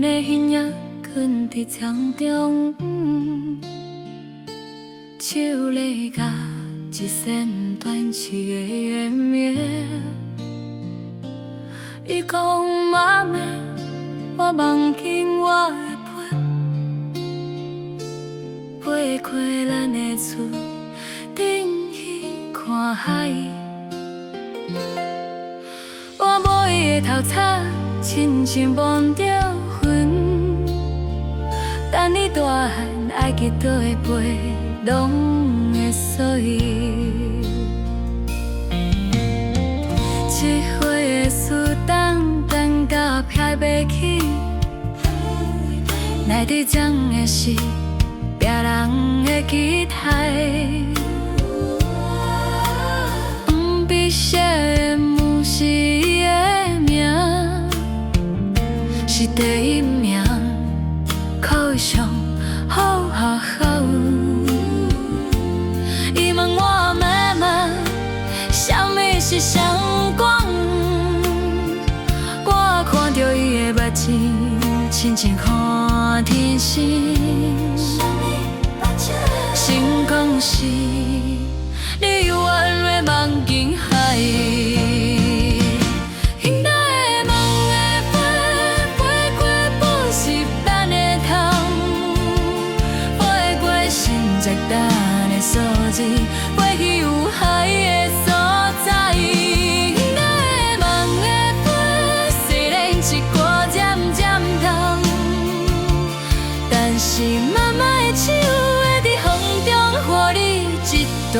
阮的形影囥佇窗中，手咧共一線斷翅的名。伊講媽媽，我夢見我會飛，飛過咱的厝頂去看海。我摸伊的頭髮，親像摸著雲。等伊大漢，愛去佗會飛，攏會隨。7歲的樹等等到撇袂去，內底裝的是別人的期待。黃白色的霧是伊的名，是第一名，考上好學校。伊問我媽媽，啥物是雙光？我看著伊的目睛，親像看天星。成功是你永遠會望見海。囡仔的夢會飛，飛過補習班的窗，飛過成績單的數字，飛去有海的所在。囡仔的夢會飛，雖然一掛漸漸重，但是媽媽的手會佇風中予你一段。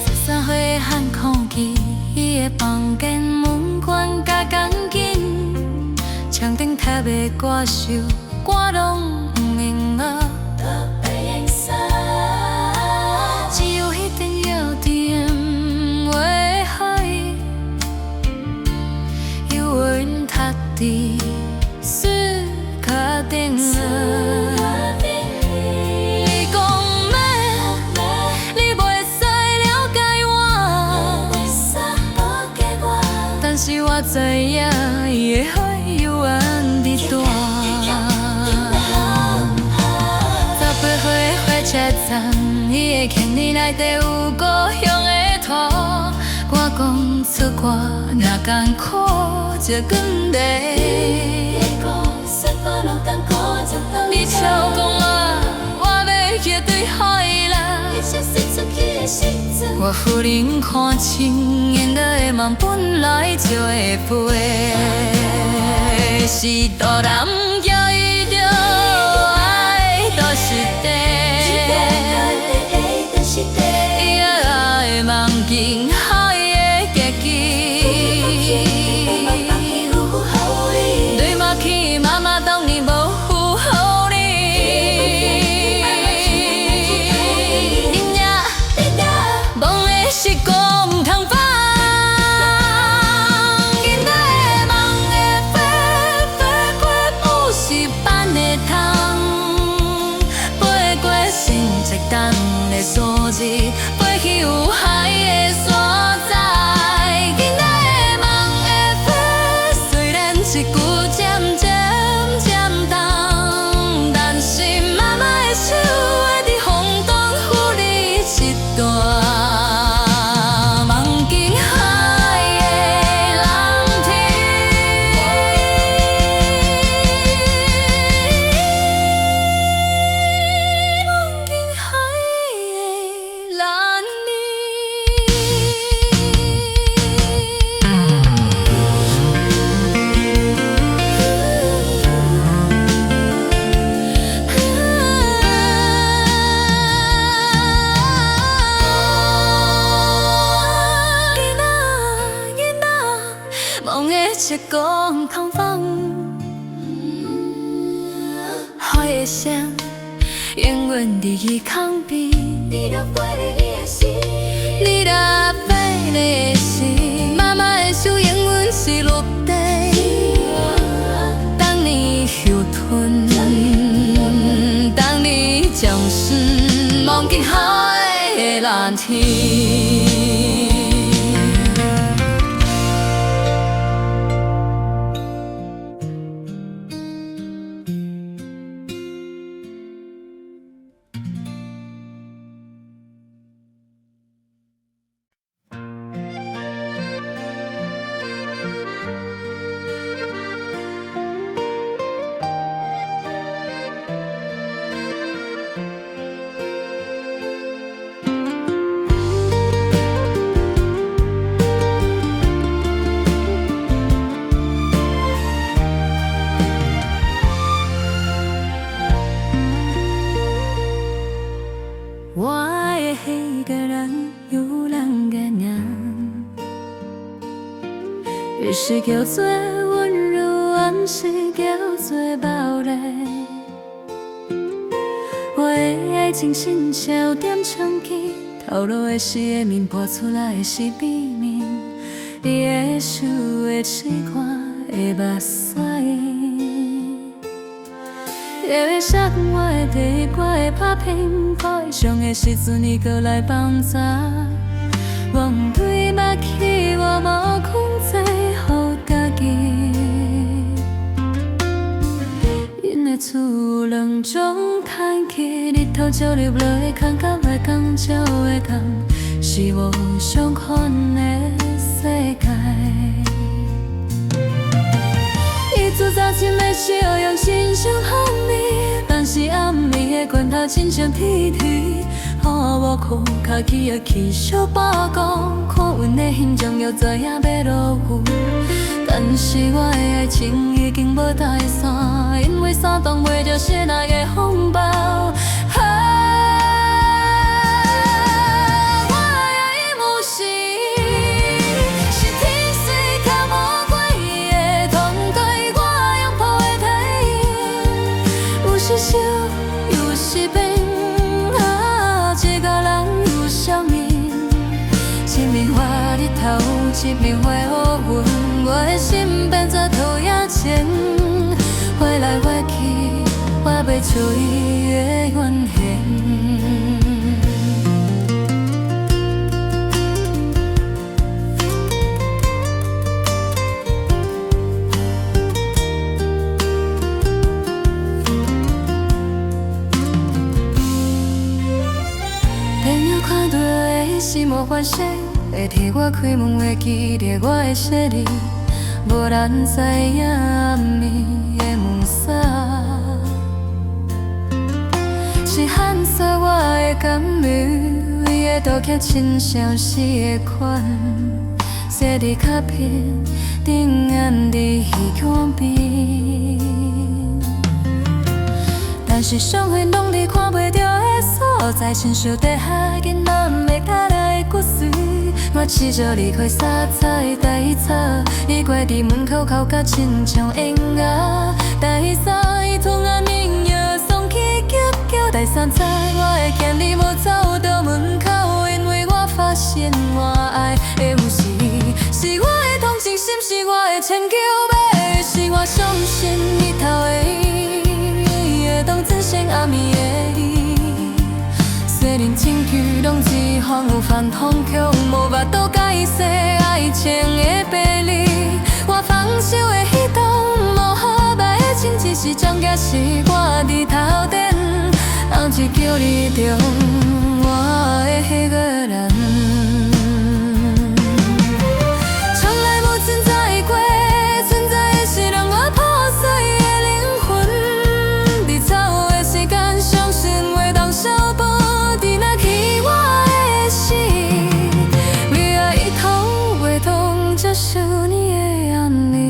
13歲的反抗期，伊的房間門關甲鋼筋，牆頂貼的歌手，我攏毋用學。只有彼陣藥店的海，猶原讀佇書架頂。伊講媽，你袂使了解我，但是我知影伊的海猶原佇大。18歲的火車站，伊的行李內底有故鄉的土。我講出國若艱苦，這阮地。你笑講我，我欲去對海啦。我忽然看清，囡仔的夢本來就會飛，是大人叫伊著愛倒實地。伊愛望見海的結局。對馬去，媽媽當年無負予你。囡仔夢的是講通放，囡仔的夢會飛，飛過補習班的窗，飛過成績單的數字，飛去有海的所在。囡仔的夢會飛，雖然一句漸漸漸重，但是媽媽的手會佇風中予你一段。望見海的藍天。望見海的藍天。囡仔，囡仔，夢的一講通放，海的聲永遠佇伊空邊。你若飛的時，媽媽的手永遠是陸地。當你近海的藍天。我愛彼個人有兩个名，一是叫做溫柔，還是叫做暴力。我的愛情親像點唱機，透露的是的面，播出來的是秘密。伊的手會試看的目屎。伊會寫我的第一歌會拍拼，悲傷的時陣伊閣來幫助。我毋對目去，我無控制予家己。𪜶的厝有兩種空氣，日頭照入來的空佮月光照的空，是無相款的世界。伊自早晨的笑容親像香味，但是暗暝的拳頭親像鐵蹄。予我無困，跤起也起小罷工，看阮的形狀又知影欲落雨。但是我的愛情已經無帶線，因為山擋袂著室內的風暴。啊，我愛的毋是，是天使佮魔鬼的團隊，我擁抱的體影，有時燒，有時冰，啊，一个人又相認。一面發日頭，一面發烏雲，我的心變作桃葉情，飛來飛去，我欲找伊的原形。朋友看到的是魔幻色，會替我開門，會記得我的生日，無人知影暗暝的門鎖，是喊出我的感覺，伊的道歉親像死的款，寫佇卡片頂，按佇彼岸邊。但是傷痕攏佇看袂著的所在，親像地下囡仔毋會甲來的骨髓。我試著離開三次第一次，伊跪佇門口哭甲親像嬰仔。第三，伊吞暗暝藥送去急救。第三次，我的權利無走到門口，因為我發現我愛的毋是伊，是我的同情心，是我的遷就，欲是我相信日頭的伊，伊會當戰勝暗暝的伊。雖然證據攏只反有反方向，無法度解釋愛情的秘密。我放手的彼當，無予捌的情，只是將假是我佇頭頂，人一叫你著我的彼个人。從來無存在過，存在的是讓我破碎的靈魂。佇錯誤的時間，相信會當修補。佇若去我的死，為愛伊頭會當接受你的暗暝。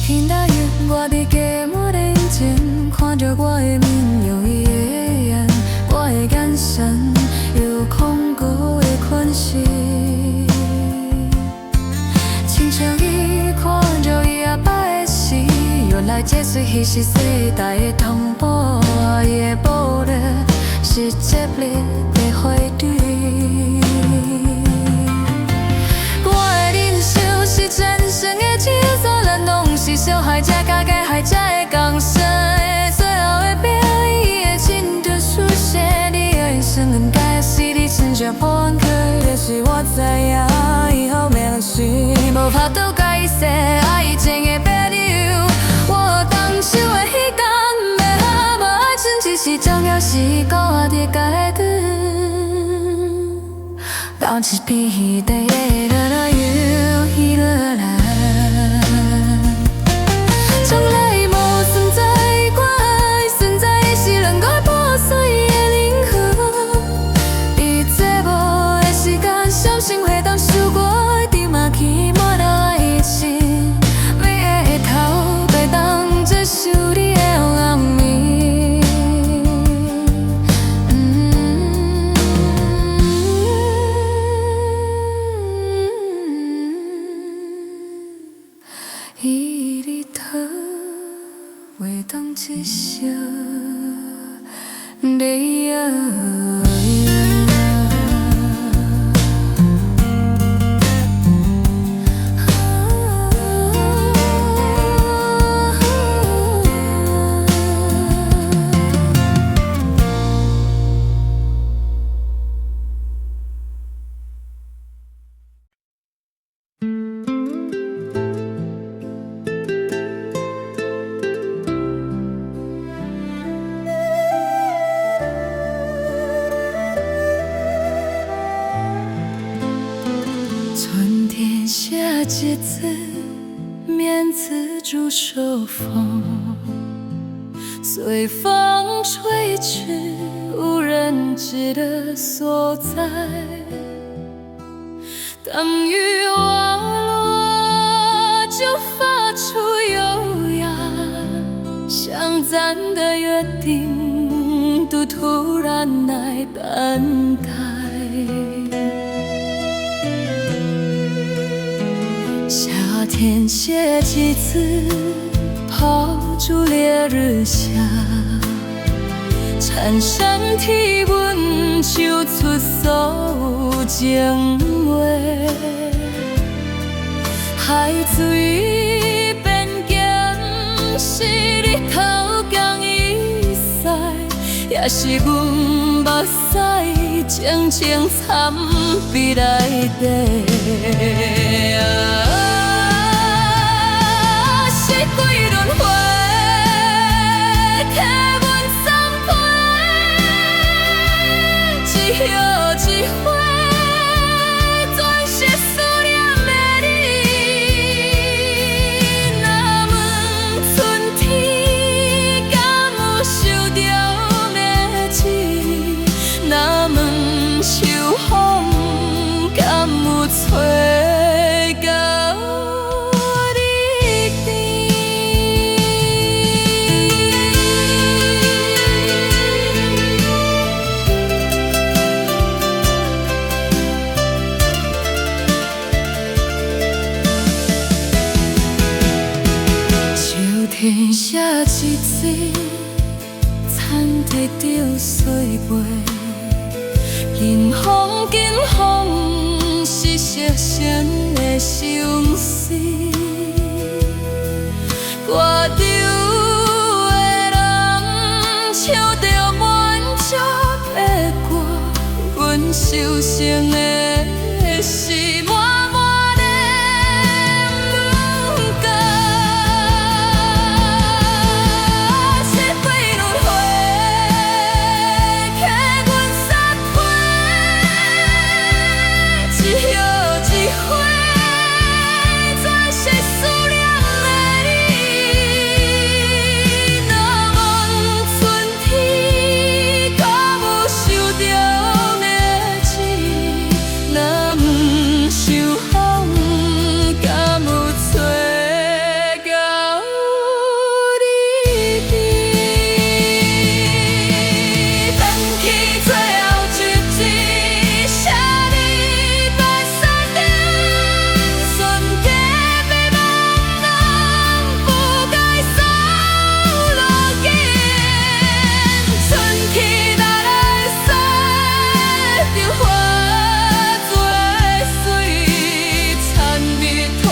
天大日，我佇家門面前，看著我的面用伊的眼，我的眼神有恐懼的款式。親像伊看著伊阿爸的死，原來這喙彼是世代的通報，伊的暴力是接力的火堆。我的人生是戰勝的酒，咱攏是受害者，佮加害者的共生。最後的表演的鏡頭出現，你的生能該是你真正破開。這是我知影以後沒關係，無法度解釋愛情的別扭。我動手的彼工，欲無愛情只是重要是孤單的階段。保持彼得的有彼落來，從來無存在過愛，存在的是兩個破碎的靈魂。佇寂寞的時間，相信會當受過的默契，滿了愛情，每個頭會當接受你的暗暝。伊日頭會當接受你的。春天寫一字，面子煮手風，隨風吹去無人知的所在。當雨滑落，就發出優雅，像咱的約定，都突然來等待。夏天寫幾次，拋諸烈日下，產生體溫，唱出所有情話。海水變鹹，是日頭共伊曬，也是阮目屎靜靜藏佇內底。是幾輪花，替阮送批，一葉一花，全是思念的你。若問春天敢有收著麥子，若問秋風敢有吹到你邊。秋天寫一字，田摕著歲月，金風金風是熟成的相思。歌場的人唱著滿足的歌，阮受傷的是滿滿的毋甘。是幾輪花，替阮送批，一葉一花，全是思念的你。若問春天敢有收著麥子，若問秋風敢有吹到你邊。轉去最後一字，寫佇白沙頂，瞬間迷茫人不該掃落緊。春天若來洗著花做水，田蜜土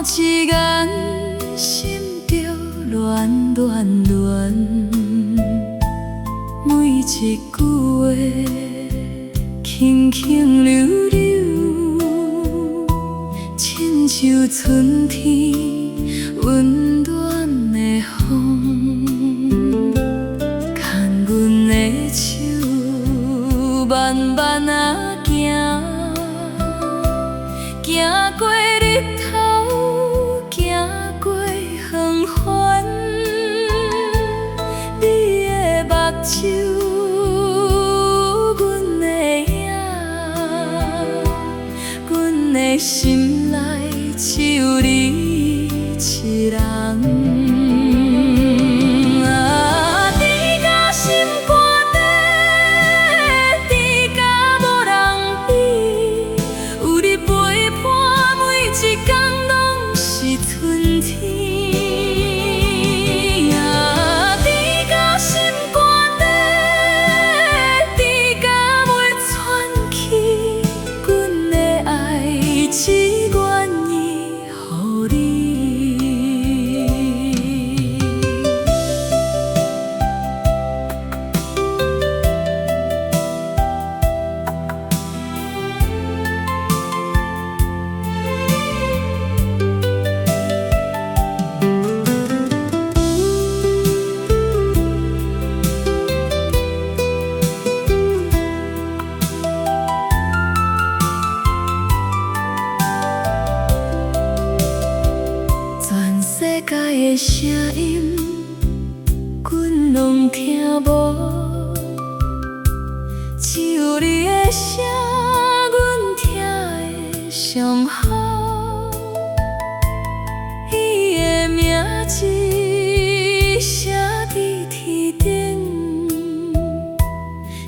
看一眼，心就乱乱乱。每一句話，輕輕溜溜，親像春天溫暖的風，牽阮的手，慢慢仔行，行過日頭，行過黃昏，你的目睭，阮的影，阮的心內只有你一人。啊，甜甲心肝底，甜甲無人比，有你陪伴，每一工攏是春天。啊，甜甲心肝底，甜甲袂喘氣，阮的愛只願意予你。全世界的聲音，阮攏聽無，只有你的聲，阮聽會上好。伊的名字寫佇天頂，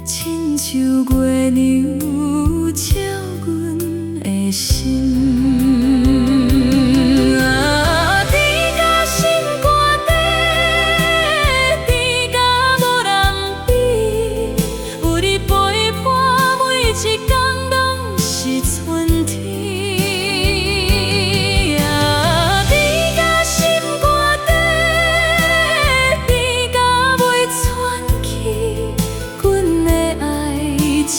親像月亮照阮的心。啊，甜甲心肝底，甜甲無人比，有你陪伴，每一工攏是春天。啊，甜甲心肝底，甜甲袂喘氣，阮的愛只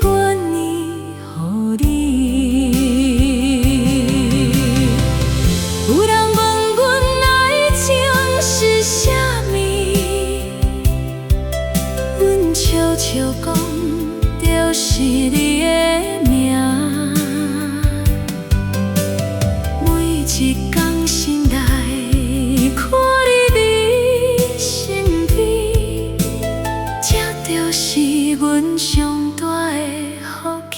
願意予你。有人問阮愛情是啥物，阮笑笑講，就是你的名。每一工醒來，看你佇身邊，這就是阮上大的福氣。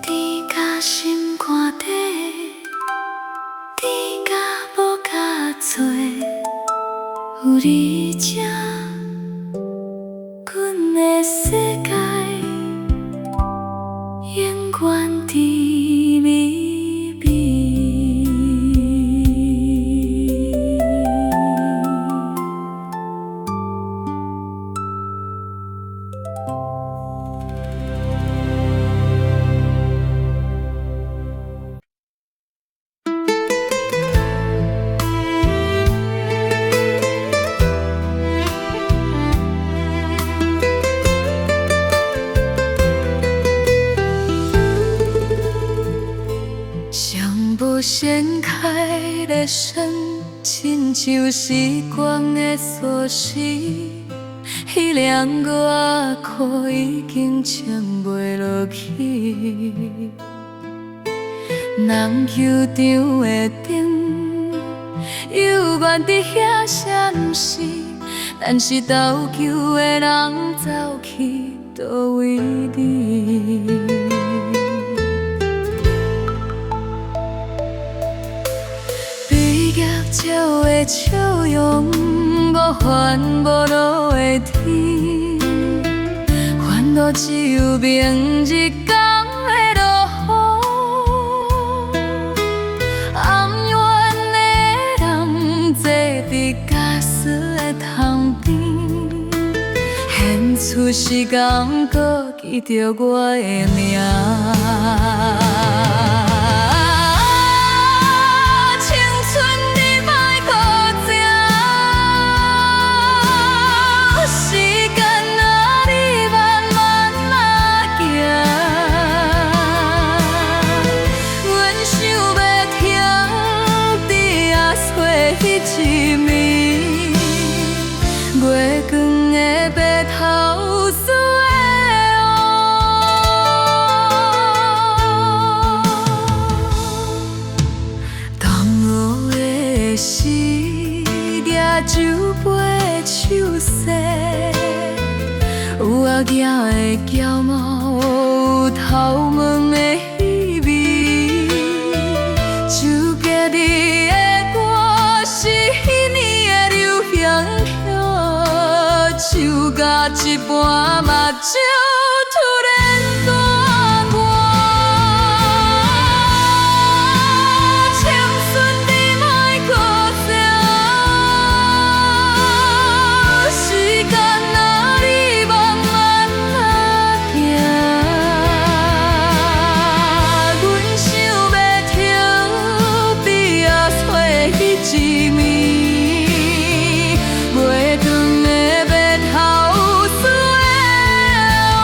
甜甲心肝底，甜甲無共做，有你這，阮的世界永遠甜蜜蜜。上無掀開的窗，親像時光的鎖匙，彼領外褲已經穿袂落去。籃球場的燈猶原佇遐閃爍，但是投球的人走去佗位置。畢業照的笑容，無煩無惱的天，煩惱只有明日講的落雨。暗怨的人坐佇鉸索的窗邊，現出時間閣記著我的名。一暝，袂光的白頭絲的雨。冬雨的時，舉酒杯手勢，有阿囝的驕傲，有頭毛的稀微。周杰倫的歌是彼年的流行曲，唱甲一半目睭突然大汗。青春你莫閣走，時間啊你慢慢仔行，阮想欲停比仔吹彼一暝，袂斷的白頭絲的雨。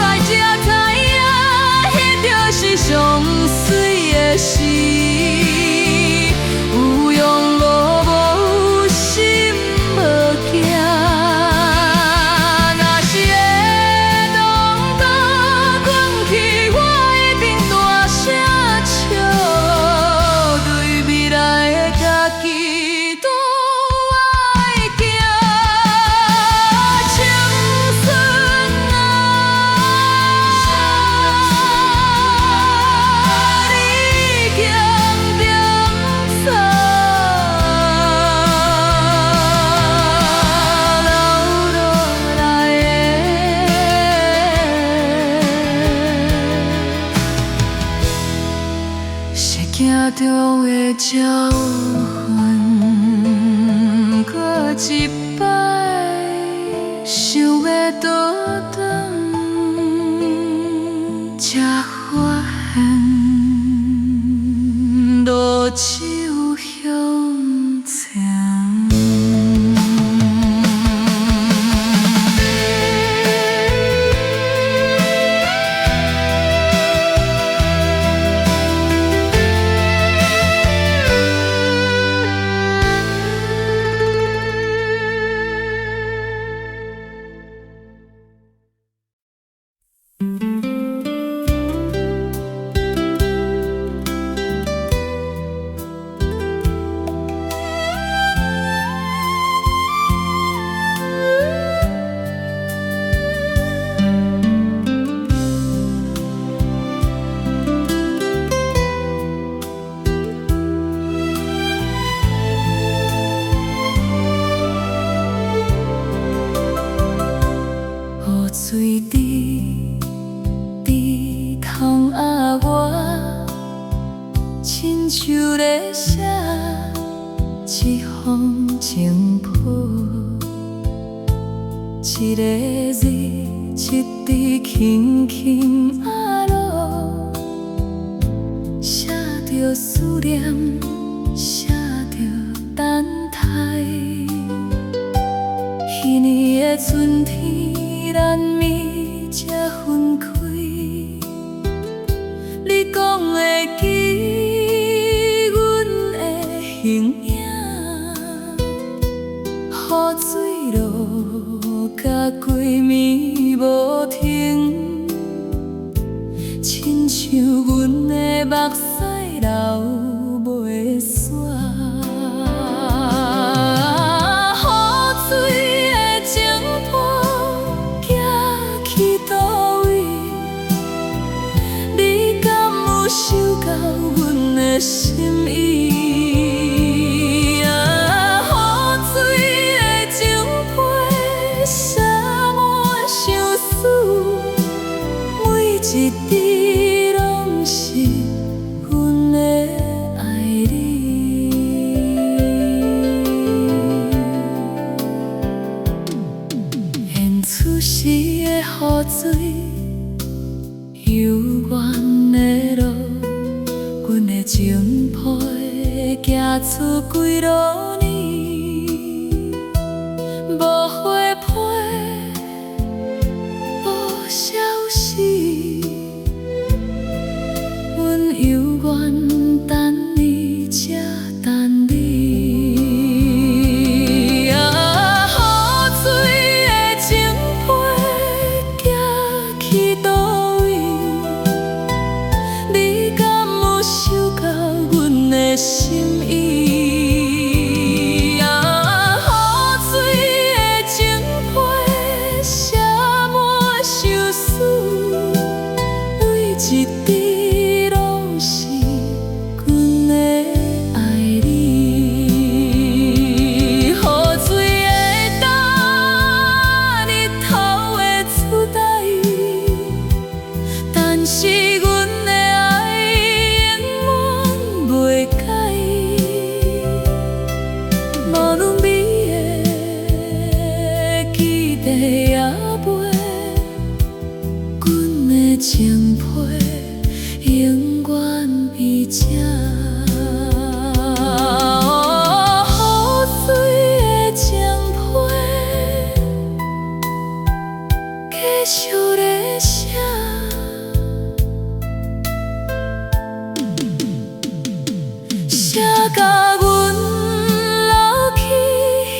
來才知影，彼就是上媠的詩。有用路無心無行，若是會當倒轉去，我一定大聲笑，對未來的家己都愛行。青春啊，你行點早，留落來的，是行中的教訓，閣一擺想欲倒轉，才發現路只有向前。雨水滴滴窗仔外，親像咧寫一封情批。一个字一滴輕輕仔落，寫著思念，寫著等待。彼年的春天，咱暝才分開。你講會記阮的形影，雨水落甲規暝無停，親像阮的目屎流袂煞。雨水的情批寄去佗位？你敢有收到阮的心意？啊，雨水的情批寫滿相思，每一滴攏是阮的愛你。演出時的雨水，猶原咧落，阮的情批寄出幾落年，無回批，無消息，阮猶原等你一是阮的愛永遠袂改。無論美的記得也袂，阮的情批永遠佇這。好水的情批，繼續咧寫。寫甲阮老去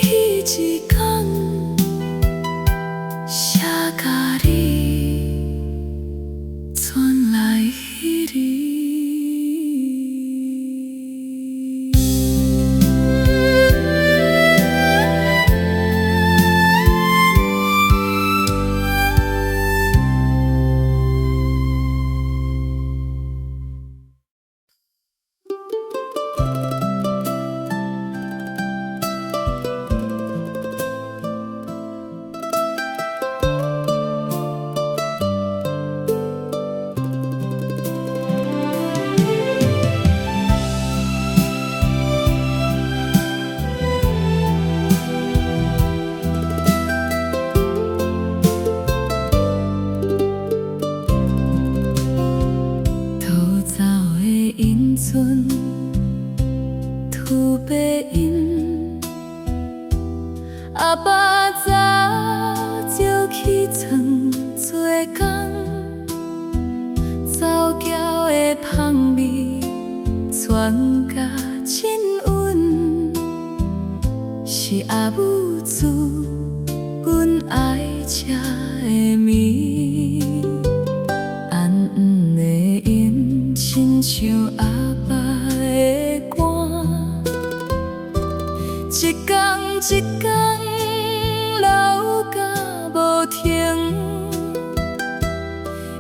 彼一工，寫甲你轉來彼日。逃走的影船，吐白烟，阿爸早就起床做工，灶桥的香味传甲真稳，是阿母煮阮愛食的暝。红黄的音，親像阿爸的歌，一工一工流甲無停，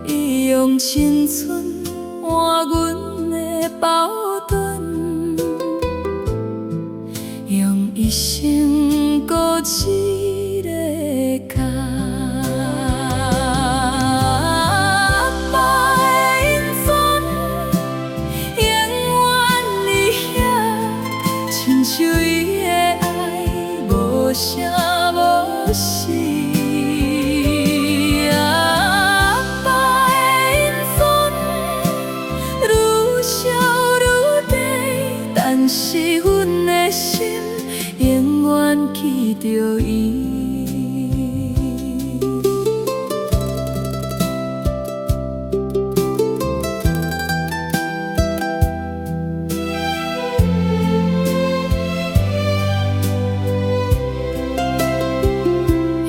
伊用青春換阮的矛盾，用一生顧一個家。阿爸的影船永遠佇遐，親像伊的愛無聲無息。阿爸的影船愈燒愈短，但是阮的心永遠記著伊。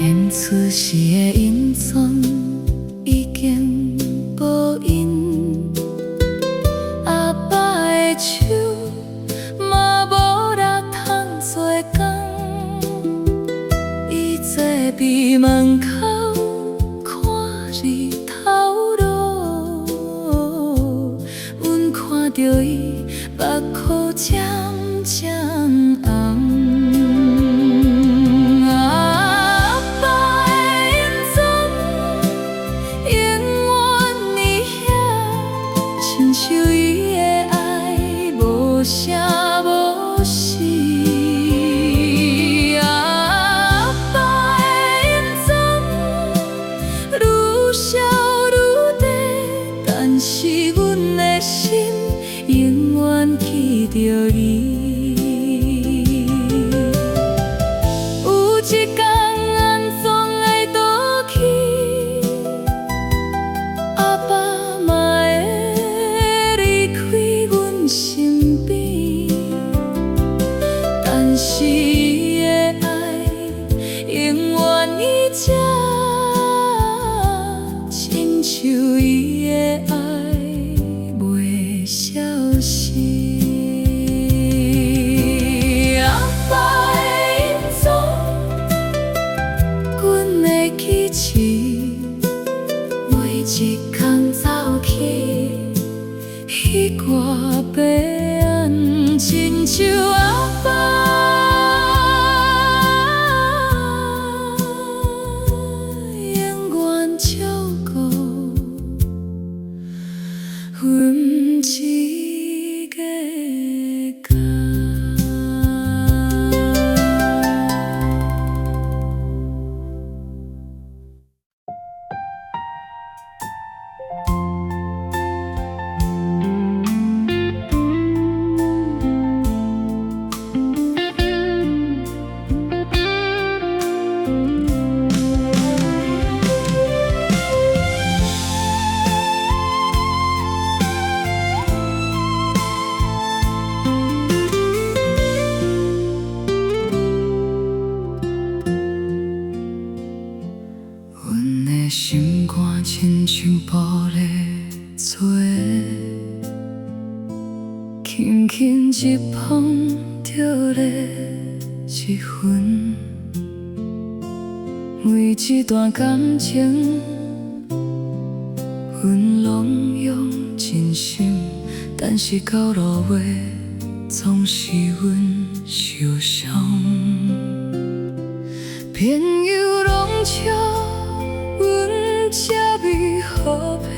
演出時的影船已經無影，阿爸的手嘛無力通做工，伊坐佇門口看日頭落，阮看著伊目眶漸漸紅。阿爸的影船永遠佇遐，親像伊的愛無聲無息。阿爸的影船愈燒愈短，但是阮的心永遠記著伊。有一工安怎會倒去，阿爸嘛會離開阮身邊，但是伊的愛永遠佇這，親像伊的愛袂消失。阿爸的影船，阮會記起，每一工走去，彼掛白頷，親像阿爸永遠照顧。阮一个家。阮的心肝親像玻璃做的，輕輕一碰就裂一分。每一段感情，阮攏用真心，但是到落尾，總是阮受傷。朋友攏笑阮這麼好騙，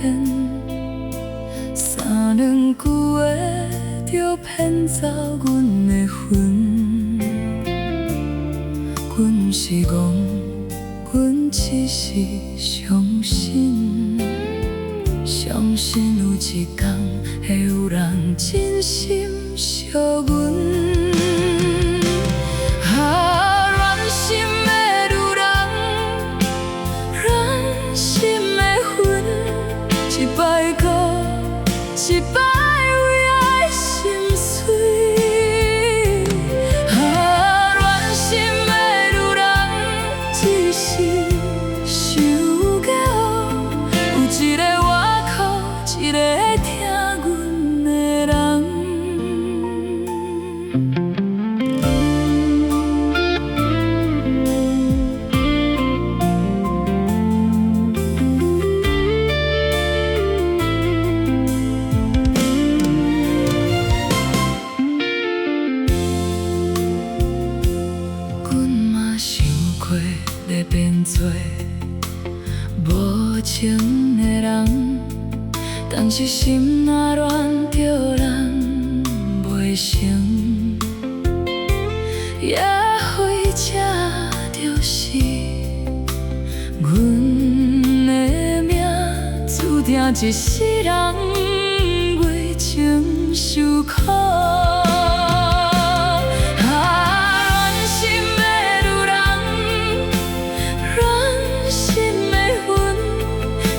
三兩句話就騙走阮的魂。阮毋是戇，阮只是相信，相信有一天會有人真心惜阮。啊，軟心的女人，軟心的魂，一擺閣一擺為愛心碎。啊，軟心的女人，只是傷驕傲，有一個外口，一個會疼阮的人。阮嘛想過欲變做無情的人，但是心若軟著人袂成，也許這就是阮的命，注定一世人為情受苦。啊，軟心的女人，軟心的魂，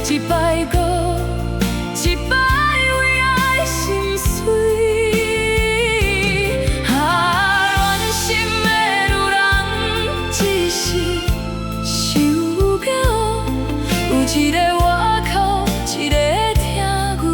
一擺閣一擺為愛心碎。啊，軟心的女人，只是傷驕傲，有一個外口，一個會疼阮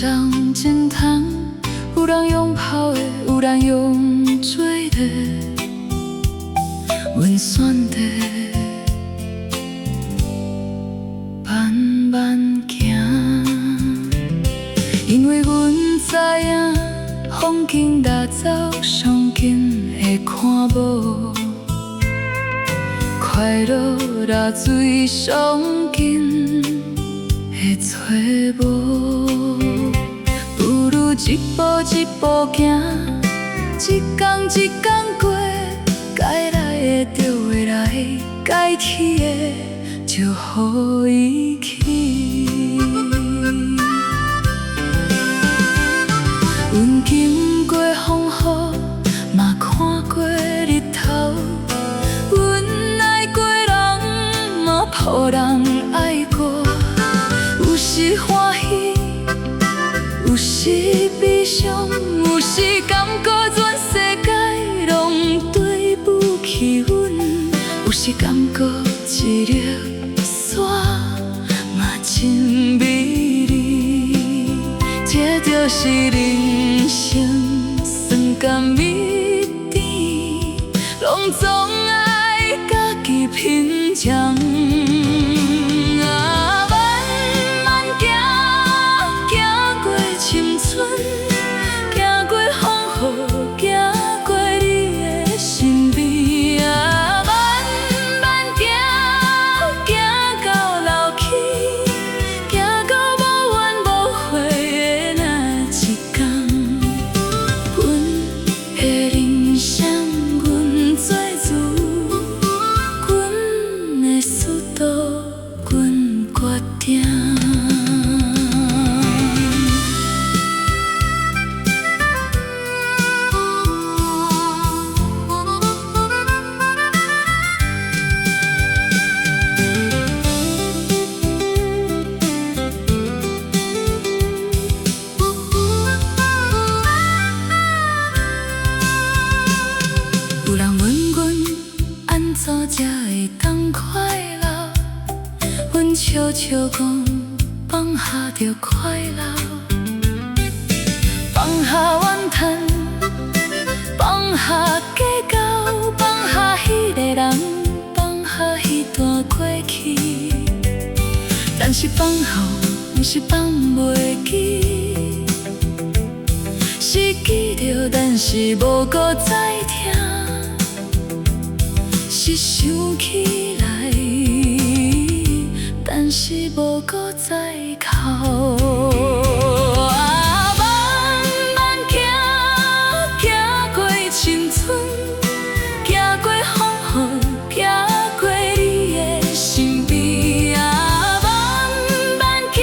長真痛，有人用跑的，有人用追的，阮選擇慢慢行，因為阮知影，風景若走上緊會看無，快樂若追上緊會揣無，不如一步一步行，一工一工過，該來的就會來，該去的就予伊去。阮經過風雨，嘛看過日頭，阮愛過人，嘛予人愛過，有時歡喜，有時悲傷，有時感覺全世界攏對不起阮，有時感覺一粒沙嘛真美麗。這就是人生酸甘蜜甜，攏總愛家己品嘗。啊，慢慢行，行過青春，行過風雨，行過你的身邊。啊，慢慢行，行到老去，行到無怨無悔的那一天。阮的人生，阮做主，阮的速度，阮決定。有人問阮按怎才會當快樂，阮笑笑講放下就快樂，放下怨嘆，放下計較，放下彼個人，放下彼段過去。但是放下毋是放袂記，是記著，但是無閣再疼，是想起來，但是無閣再哭。啊，慢慢行，行過青春，行過風雨，行過你的身邊。啊，慢慢行，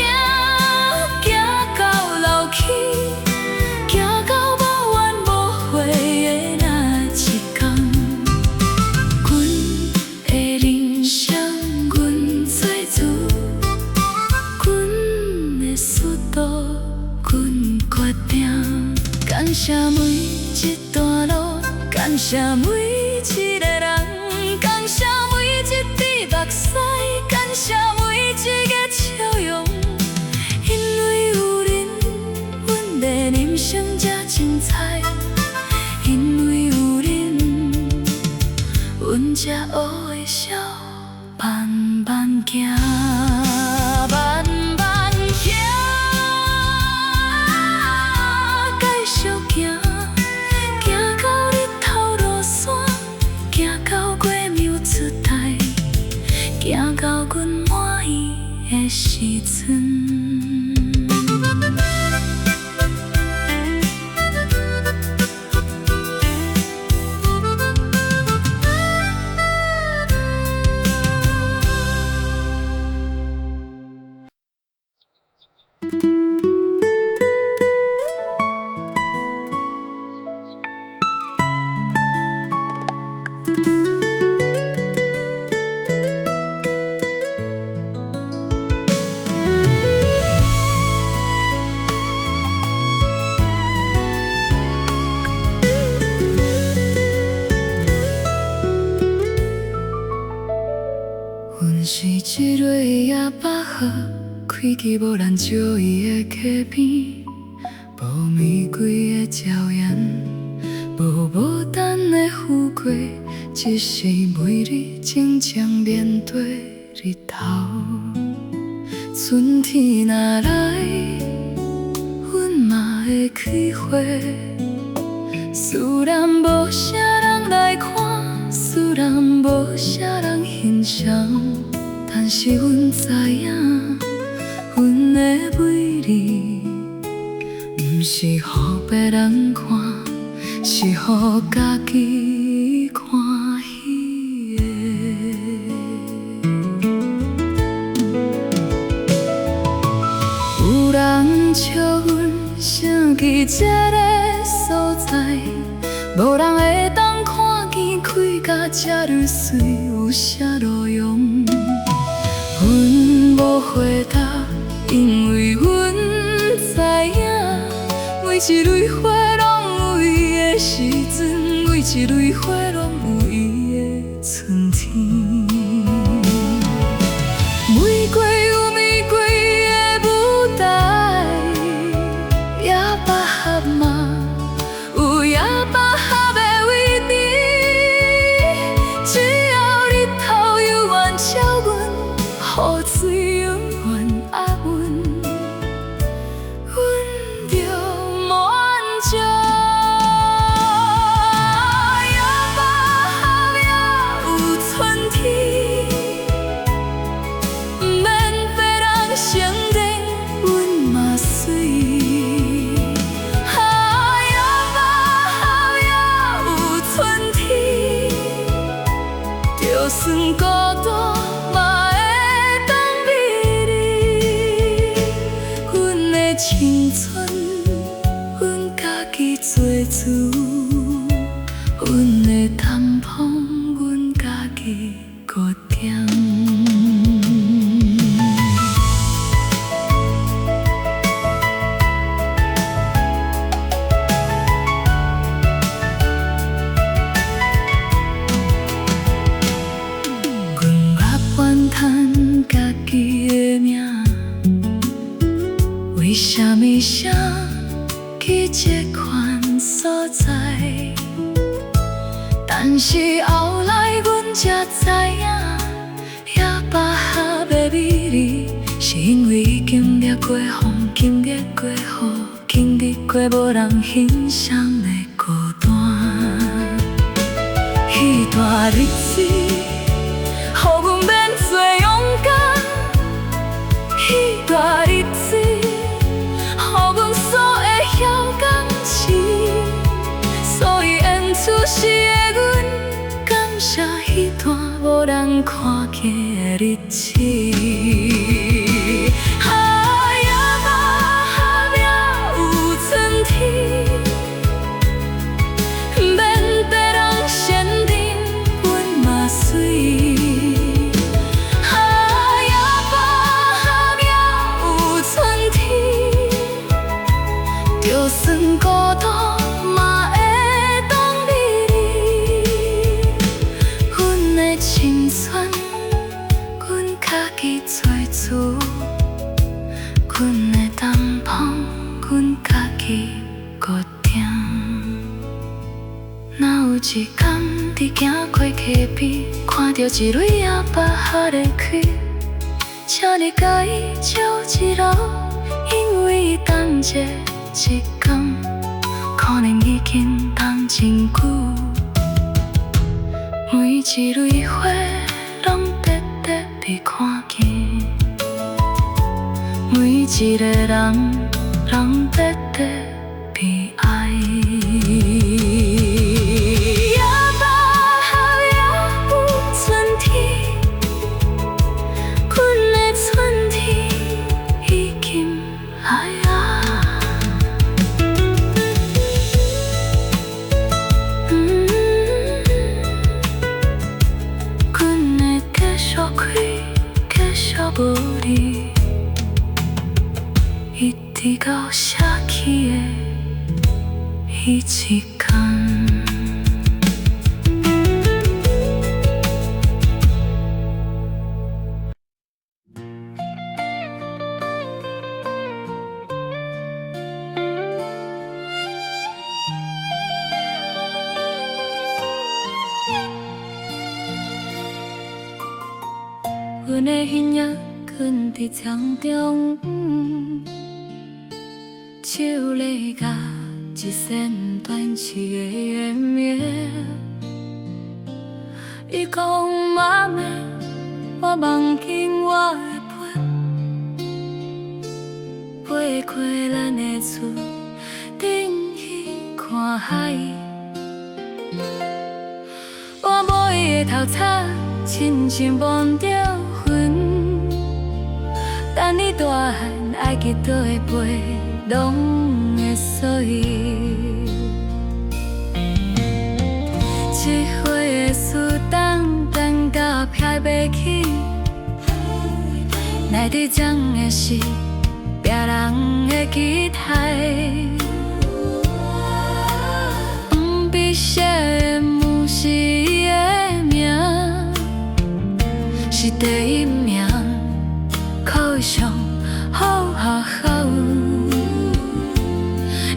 行到老去，行到無怨無悔的那一天。阮的人生，阮做主，阮的速度，阮決定。感謝每一段路，感謝每一個人，感謝每一滴目屎，感謝每一個笑容。因為有恁，阮的人生才精彩。因為有恁，阮才學會笑，慢慢行，慢慢行，繼續行，行到日頭落山，行到月暝出台，行到阮滿意的時陣。阮是一个野百合，開佇無人注意的溪邊。無玫瑰的嬌豔，無牡丹的富貴，只是每日靜靜面對日頭。春天若來，阮嘛會開花。雖然無啥人來看，雖然無啥人欣賞，但是阮知影，阮的美麗，毋是予別人看，是予家己歡喜的。有人笑阮生佇這个所在，無人會當看見開甲這爾媠，有啥路用？阮無回答，因為阮知影，每一蕊花攏有伊的時陣，每一蕊花攏有伊的春天。玫瑰有玫瑰的舞台，野百合嘛有野百合的位置。只要日頭猶原照阮，雨水猶原壓阮，阮就滿足。野百合也有春天，毋免別人承認，阮嘛媠。啊，野百合也有春天，就算孤單嘛會當美麗。阮的青春，阮家己做主；阮的淡風，阮家己決定。阮猶原趁家己的命，為啥物生佇這款所在？但是後來阮才知影，野百合的美麗，是因為伊經歷過風，經歷過雨，經歷過無人欣賞的孤單。彼段日子，予阮變做勇敢。彼段日子，予阮煞會曉堅持。所以演出時的阮，感謝彼段無人看見的日子。啊，野百合也有春天，毋免別人承認，阮嘛媠。啊，野百合也有春天，就算孤單嘛會當美麗。阮的青春，阮家己做主；阮的淡風，阮家己決定。若有一天，佇行過溪邊，看著一蕊野百合咧開，請你共伊照一樓，因為伊等這一天，可能已經等真久。每一蕊花攏值得被看見，每一個人攏值得被愛。野百合也有春天，阮的春天已經來啊！阮會繼續開，繼續無你，一直到死去的彼一天。的形影囥佇窗中，手咧共一線斷去的緣。伊講媽媽，我夢見我的飛，飛過咱的厝頂去看海。我摸伊的頭髮，親像摸著雲。等你大漢，愛記佗會飛，攏會所以。7歲的書童等到撇袂起，內底裝的是別人的期待。黃筆寫的毋是伊的名，是第一名，考上好學校。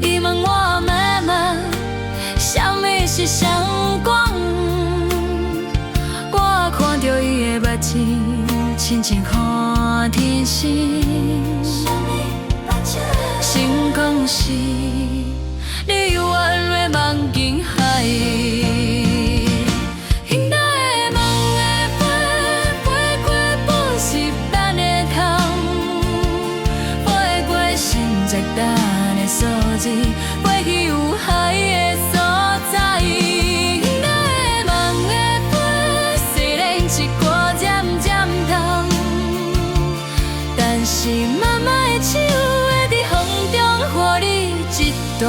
伊問我媽媽，啥物是雙光？我看著伊的目睛，親像看天星。成功是你永遠會望見海。囡仔的夢會飛，飛過補習班的窗，飛過成績單的數字，飛去有海的所在。囡仔的夢會飛，雖然一寡漸漸重，但是媽媽的手會佇風中予你一段。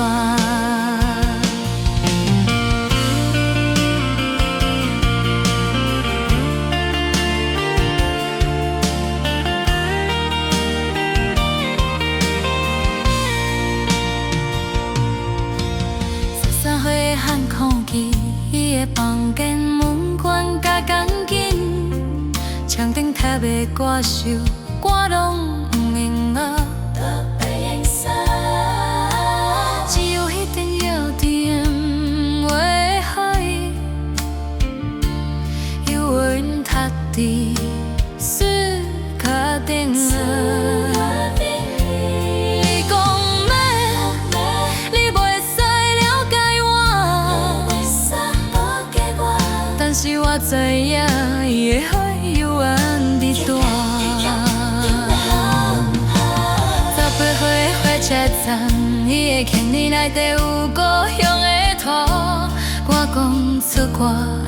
13歲的漢空氣，伊的房間門關甲鋼筋，牆頂貼的歌手，我攏毋用學。只有彼陣藥店話予伊，猶原讀佇書跤頂。伊講媽，你袂使了解我，但是我知影伊的海猶原佇大。18歲的火車站，伊的行李內底有故鄉的土。我講出國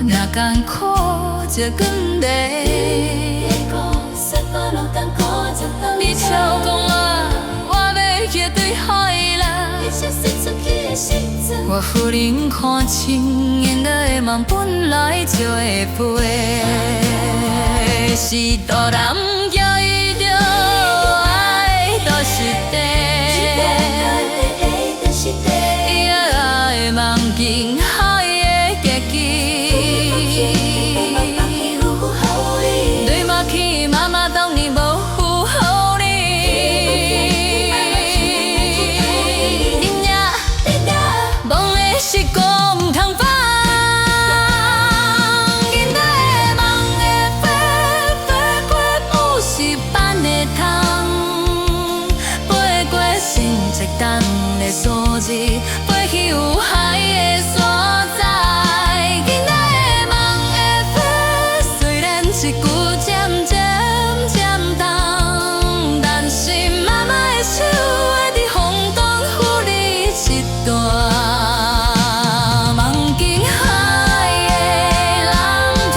若艱苦，這阮地。你笑講我，我欲去對予伊啦。我忽然看清，囡仔的夢本來就會飛，是大人叫伊著愛倒實地。伊愛夢見海的結局。對不起，媽媽當年無護予你。囡仔夢的是講毋通放，囡仔的夢會飛，飛過補習班的窗，飛過成績單的數字，飛去有海的所在。囡仔的夢會飛，雖然一句漸漸漸重，但是媽媽的手會佇風中予你一段。夢見海的藍天。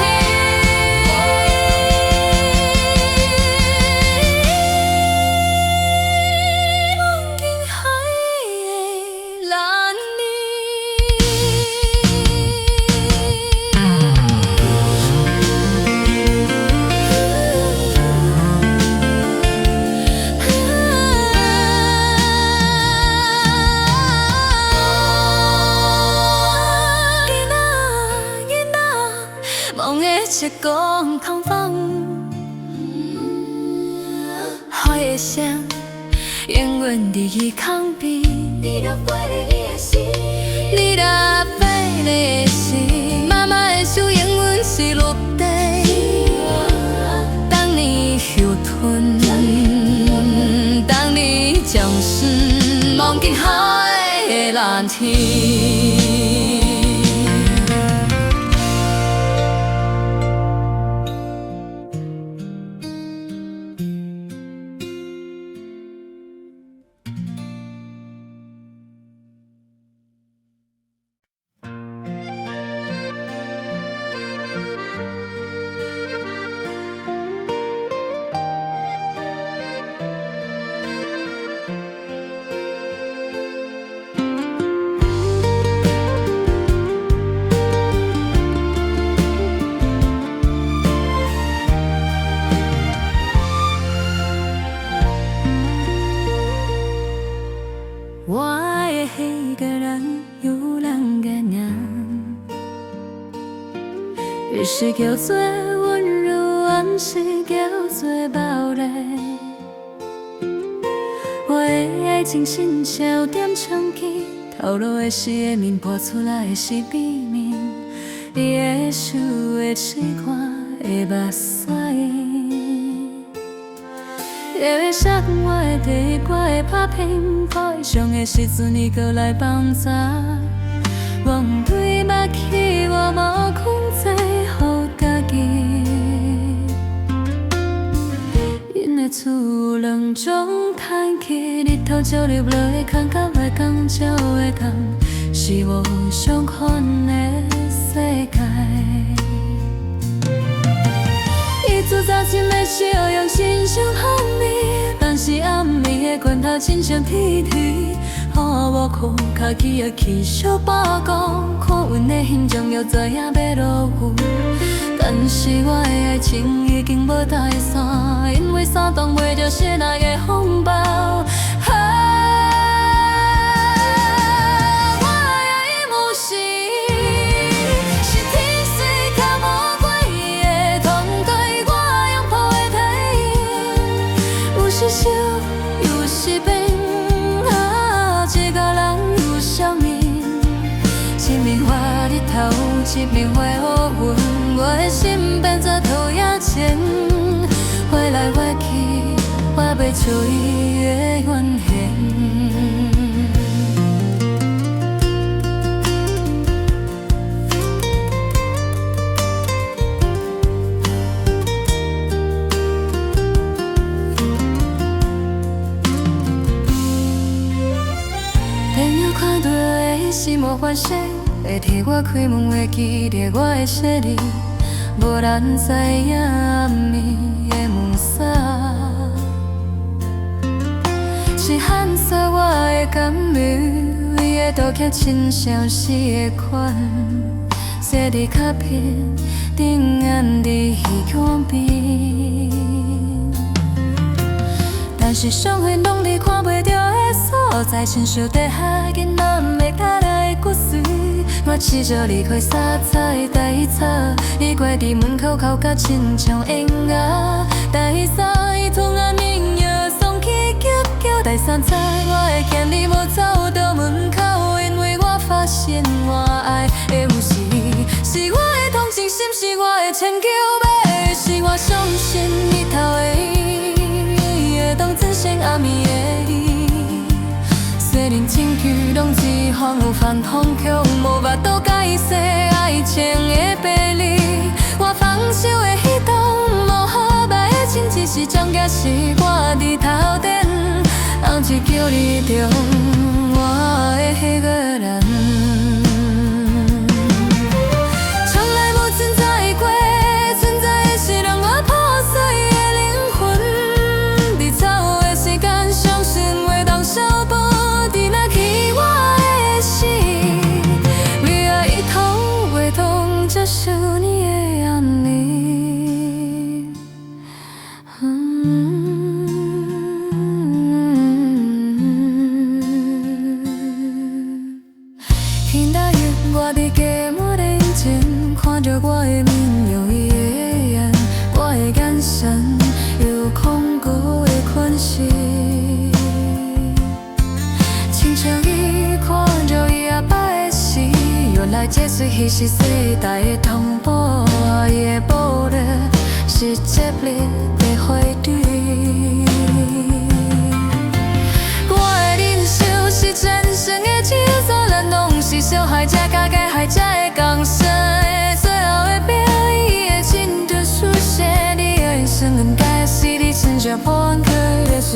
夢見海的藍天。囡仔，囡仔，夢的一個毋通放，海的聲永遠佇伊空邊。你若飛的時，媽媽的手永遠是陸地。當年魂，等你將身望見海的藍天。我愛彼個人有兩个名，一是叫做溫柔，還是叫做暴力。我的愛情親像點槍機，透露的是的面，播出來的是秘密。伊的手會試看的目屎。伊會寫我的第一歌會拍拼破傷的時陣，伊閣來放查。我毋對目去，我無控制予家己。𪜶的厝有兩種趁氣，日頭照入來的空，佮月光照的空，是無相款的世界。伊自早晨的笑容親像香味，但是暗暝的拳頭親像鐵蹄。予我無困，跤起也去相搏講，看阮的形狀又知影欲落雨。但是我的愛情已經無帶線，因為傘擋袂著室內的風暴。啊，我愛的伊毋是，是天使佮魔鬼的團隊，我擁抱的體影，有時燒，有時冰。啊，一个人有啥物？一面發日頭，一面發烏雲，我的心變做投影前，飛來飛去，我欲找伊的原形。朋友看到的是魔幻色，會替我開門，會記得我的生日，無人知影暗暝的門鎖，是喊出我的感覺，伊的刀刻親像死的款，寫佇卡片頂，按佇彼岸邊。但是傷痕攏佇看袂著的所在，親像地下囡仔毋會落來的骨髓。我試著離開三次第一次，伊跪佇門口哭甲親像嬰仔。第三，伊吞下眠藥送去急救。第三次，我的權利無走到門口，因為我發現我愛的毋是伊，是我的同情心，是我的遷就，欲是我相信日頭的伊，會當戰勝暗暝的伊。雖然親曲攏只風有反方向，無法度解釋愛情的秘密。我放手的彼當，無好歹的親，只是將這是我佇頭頂，人一叫你著我的彼個人。從來無存在過，存在的是讓我破碎的靈魂。佇走的時間，相信會當修補佇若去我的死，未愛伊頭會當接受你的眼淚。聽到日我佇家門前，看著我的面用伊的眼，我的眼神有恐懼的款式。親像伊看著伊阿爸的死，原來這喙彼是世代的通報，伊的暴力是接力的火堆。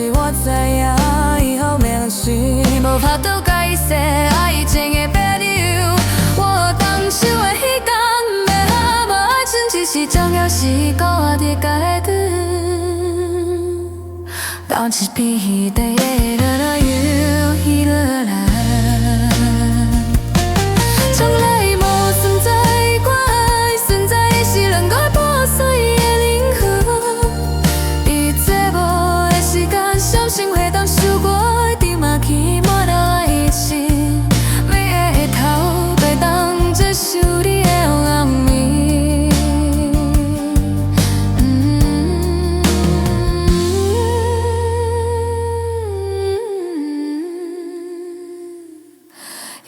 是我知影以後命是無法度改寫愛情的白鳥。我動手的彼工，欲無愛剩一時鐘，猶是孤伫家己。當一片彼地的落又彼落來，從來無存在過愛，存在的是兩個破碎的靈魂。佇寂寞的時間，相信會當受過的麻去滿了愛情，每個頭袂當接受你的暗暝。嗯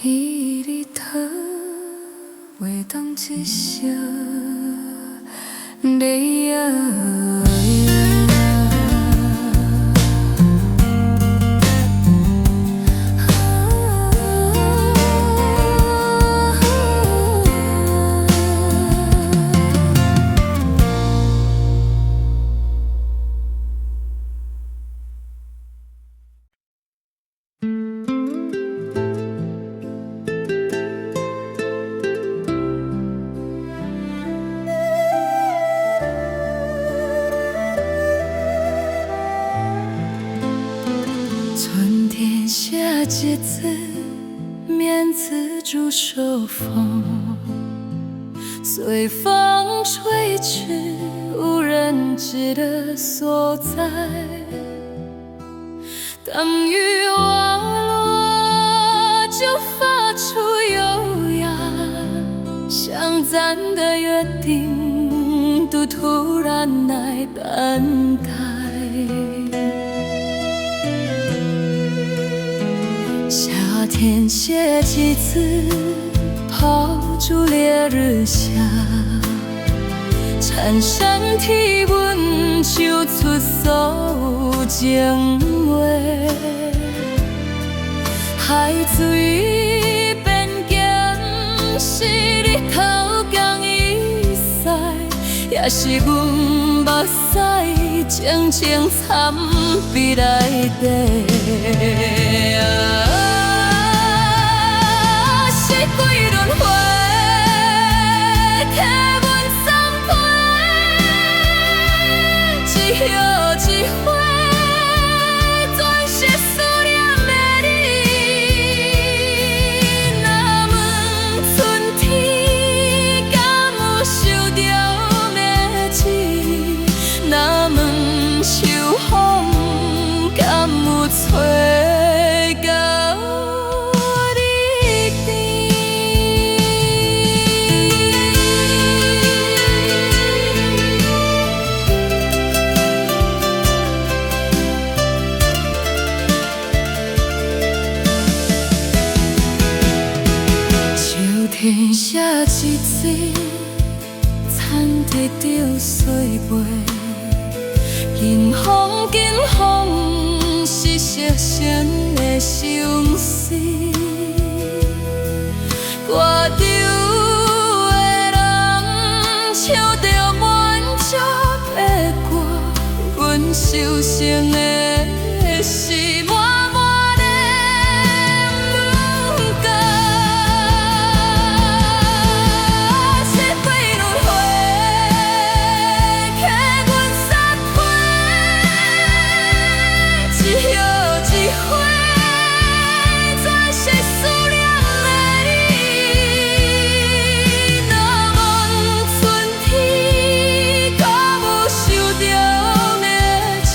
伊日頭袂當接受你的春天寫一字，面子煮手風，隨風吹去無人知的所在。當雨滑落，就發出優雅，像咱的約定，都突然來等待。夏天寫幾次，拋諸烈日下，產生體溫，唱出所有情話。海水變鹹，是日頭共伊曬，也是阮目屎靜靜藏筆內底。四季輪迴，替阮送批，一葉一花，全是思念的你。若問春天敢有收著麥子，若問秋風敢有吹到你邊。秋天寫一字，田地著穗尾，金風金風是熟成的相思。歌唱的人唱著滿足的歌，阮受傷的是滿滿的感覺。四季輪迴，替阮送批，一葉一花，全是思念的你。若問春天敢有收著麥子，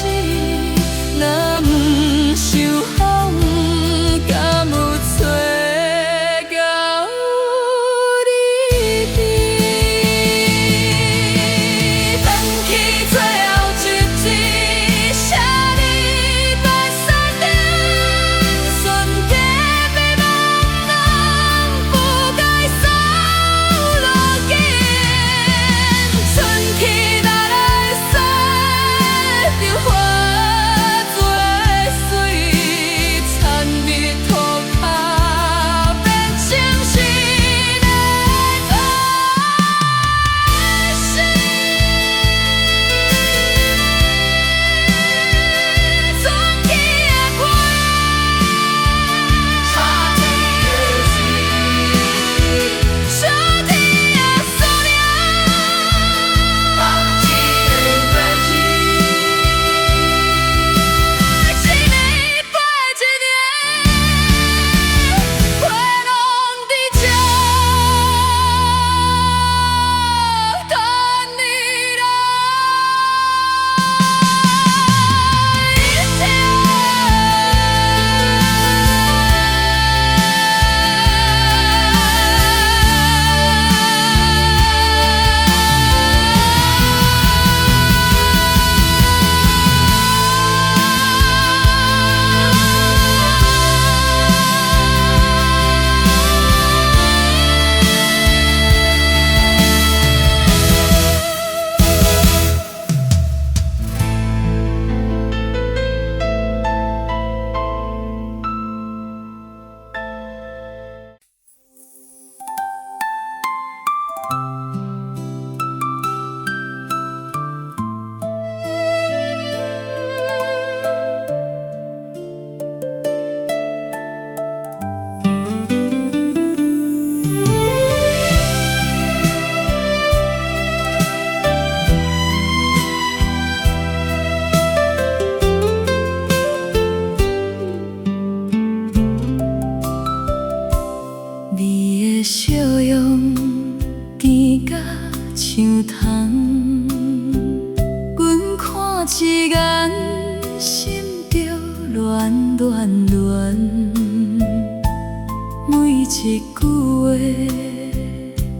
一句話，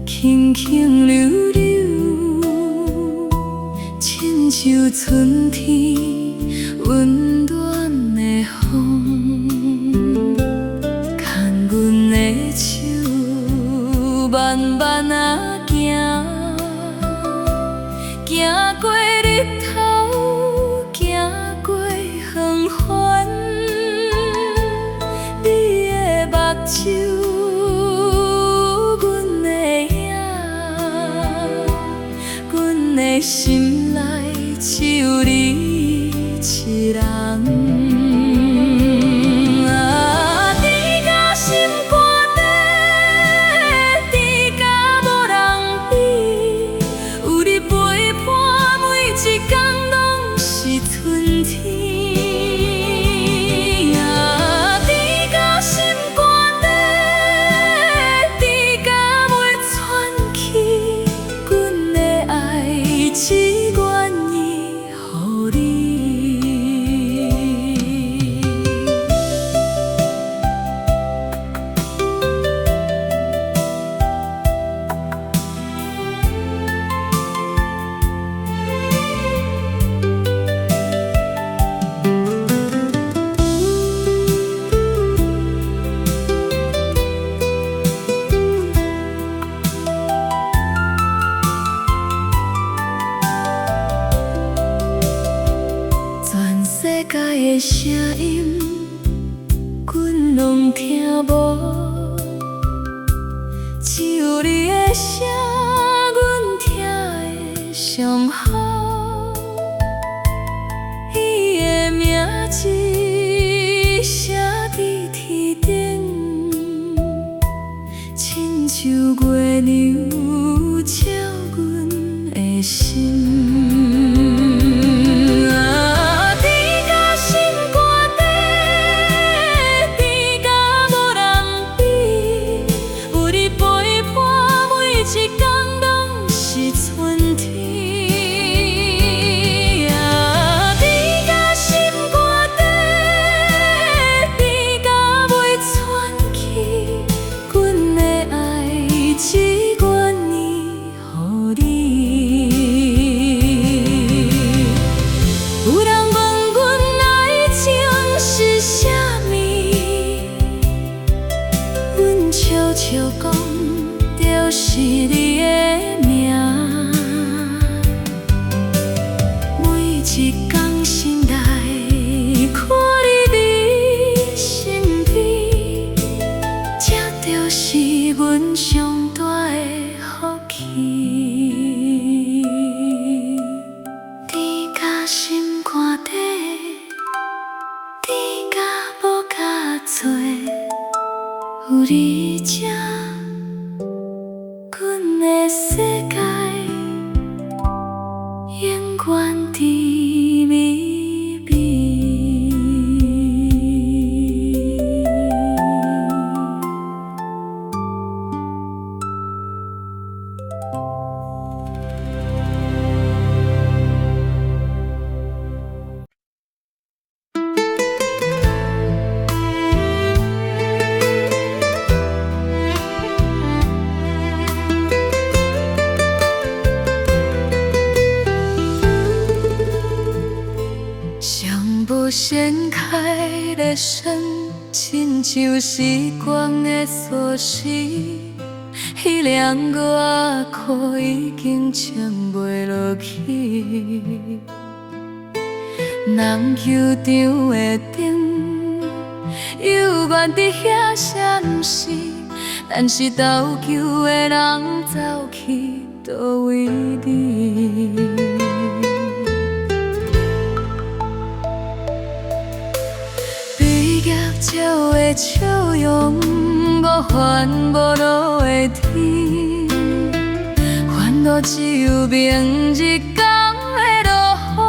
輕輕溜溜，親像春天溫暖的風，牽阮的手，慢慢仔行，行過日頭，行過黃昏，你的目睭，阮的影，阮的心內只有你一人。啊，甜甲心肝底，甜甲無人比，有你陪伴，每一工攏是春天。啊，甜甲心肝底，甜甲袂喘氣，阮的愛只願意予你。全世界的聲音，阮攏聽無，只有你的聲，阮聽會上好。伊的名字寫佇天頂，親像月亮照阮的心。啊，甜甲心肝底，甜甲無人比，有你陪伴，每一工攏是春天。啊，甜甲心肝底，甜甲袂喘氣，阮的愛只願意予你。有人問阮愛情是啥物，阮笑笑講，就是你的名。每一工醒來，看你佇身邊，這就是阮上大的福氣。甜甲心肝底，甜甲無共做，有你這，阮的世界永遠甜蜜蜜。上無掀開的窗，親像時光的鎖匙，彼領外褲已經穿袂落去。籃球場的燈猶原佇遐閃爍，但是投球的人走去佗位置。畢業照的笑容，無煩無惱的天，煩惱只有明日港的落雨。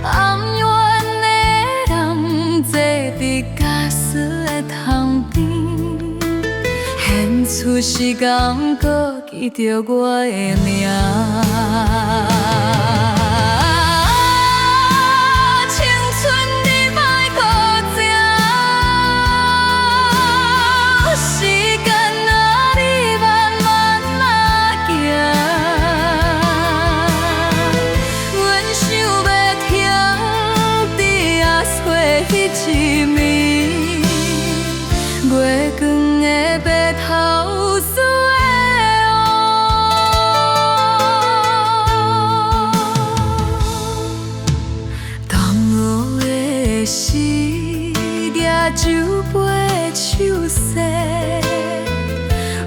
暗怨的人坐佇鉸索的窗邊，現出時間閣記著我的名。青春你莫閣行，酒杯的手勢，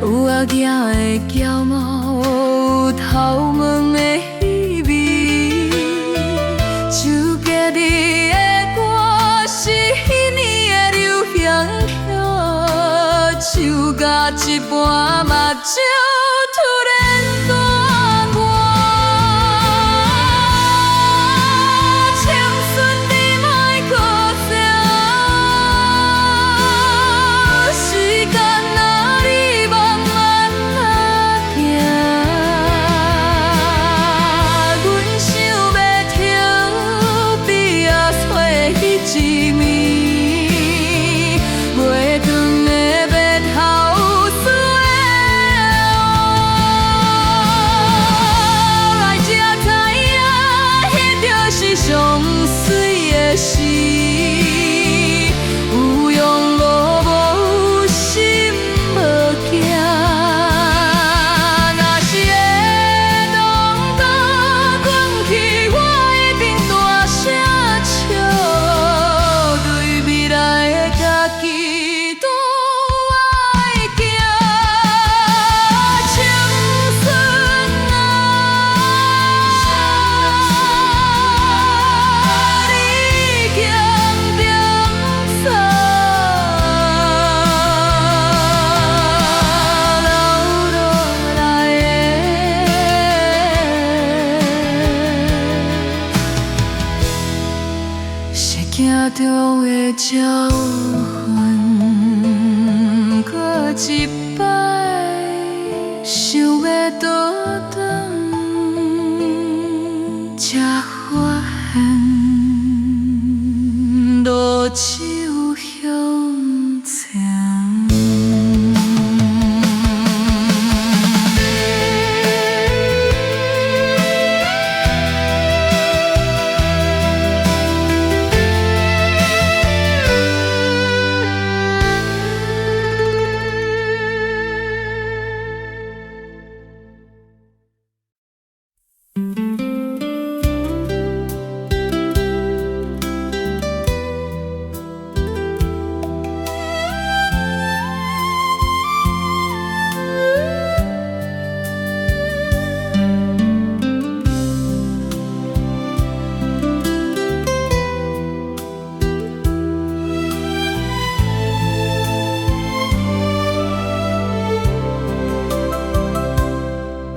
有阿囝的驕傲，有頭毛的稀微。周杰倫的歌是彼年的流行曲，唱甲一半目睭突然乾我。青春你莫閣走，時間啊你慢慢仔行，阮想欲停比仔吹彼一暝，袂斷的白頭絲的雨，來才知影，彼就是上媠的詩。有用路無心無行，若是會當倒轉去，我一定大聲笑，對未來的家己都愛行。青春啊，你行點早，留落來的，是行著的教訓，閣一擺想欲倒轉，才發現路只有向前。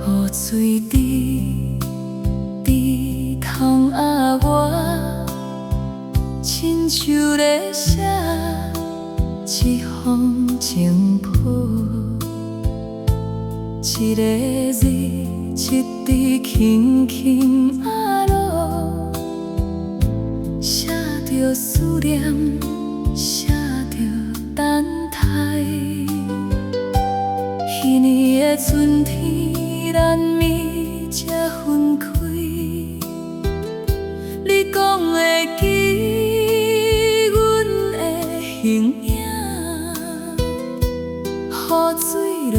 雨水滴滴窗仔外，親像咧寫一封情批，一個字一字輕輕仔落，寫著思念，寫著等待。彼年的春天，咱暝才分開。你講會記阮的形影，雨水落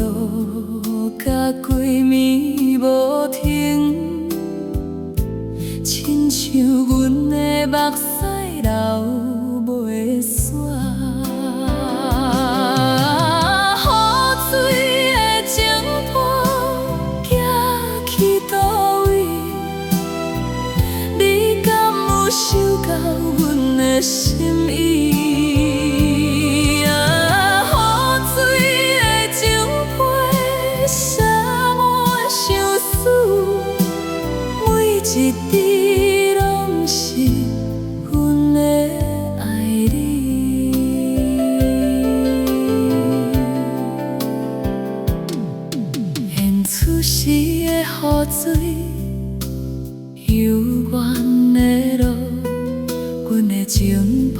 甲規暝無停，親像阮的目屎流袂煞。雨水的情批寄去佗位？你敢有收到阮的心意？啊，雨水的情批寫滿相思，每一滴攏是阮的愛你。演出時的雨水，猶原咧落，阮的情批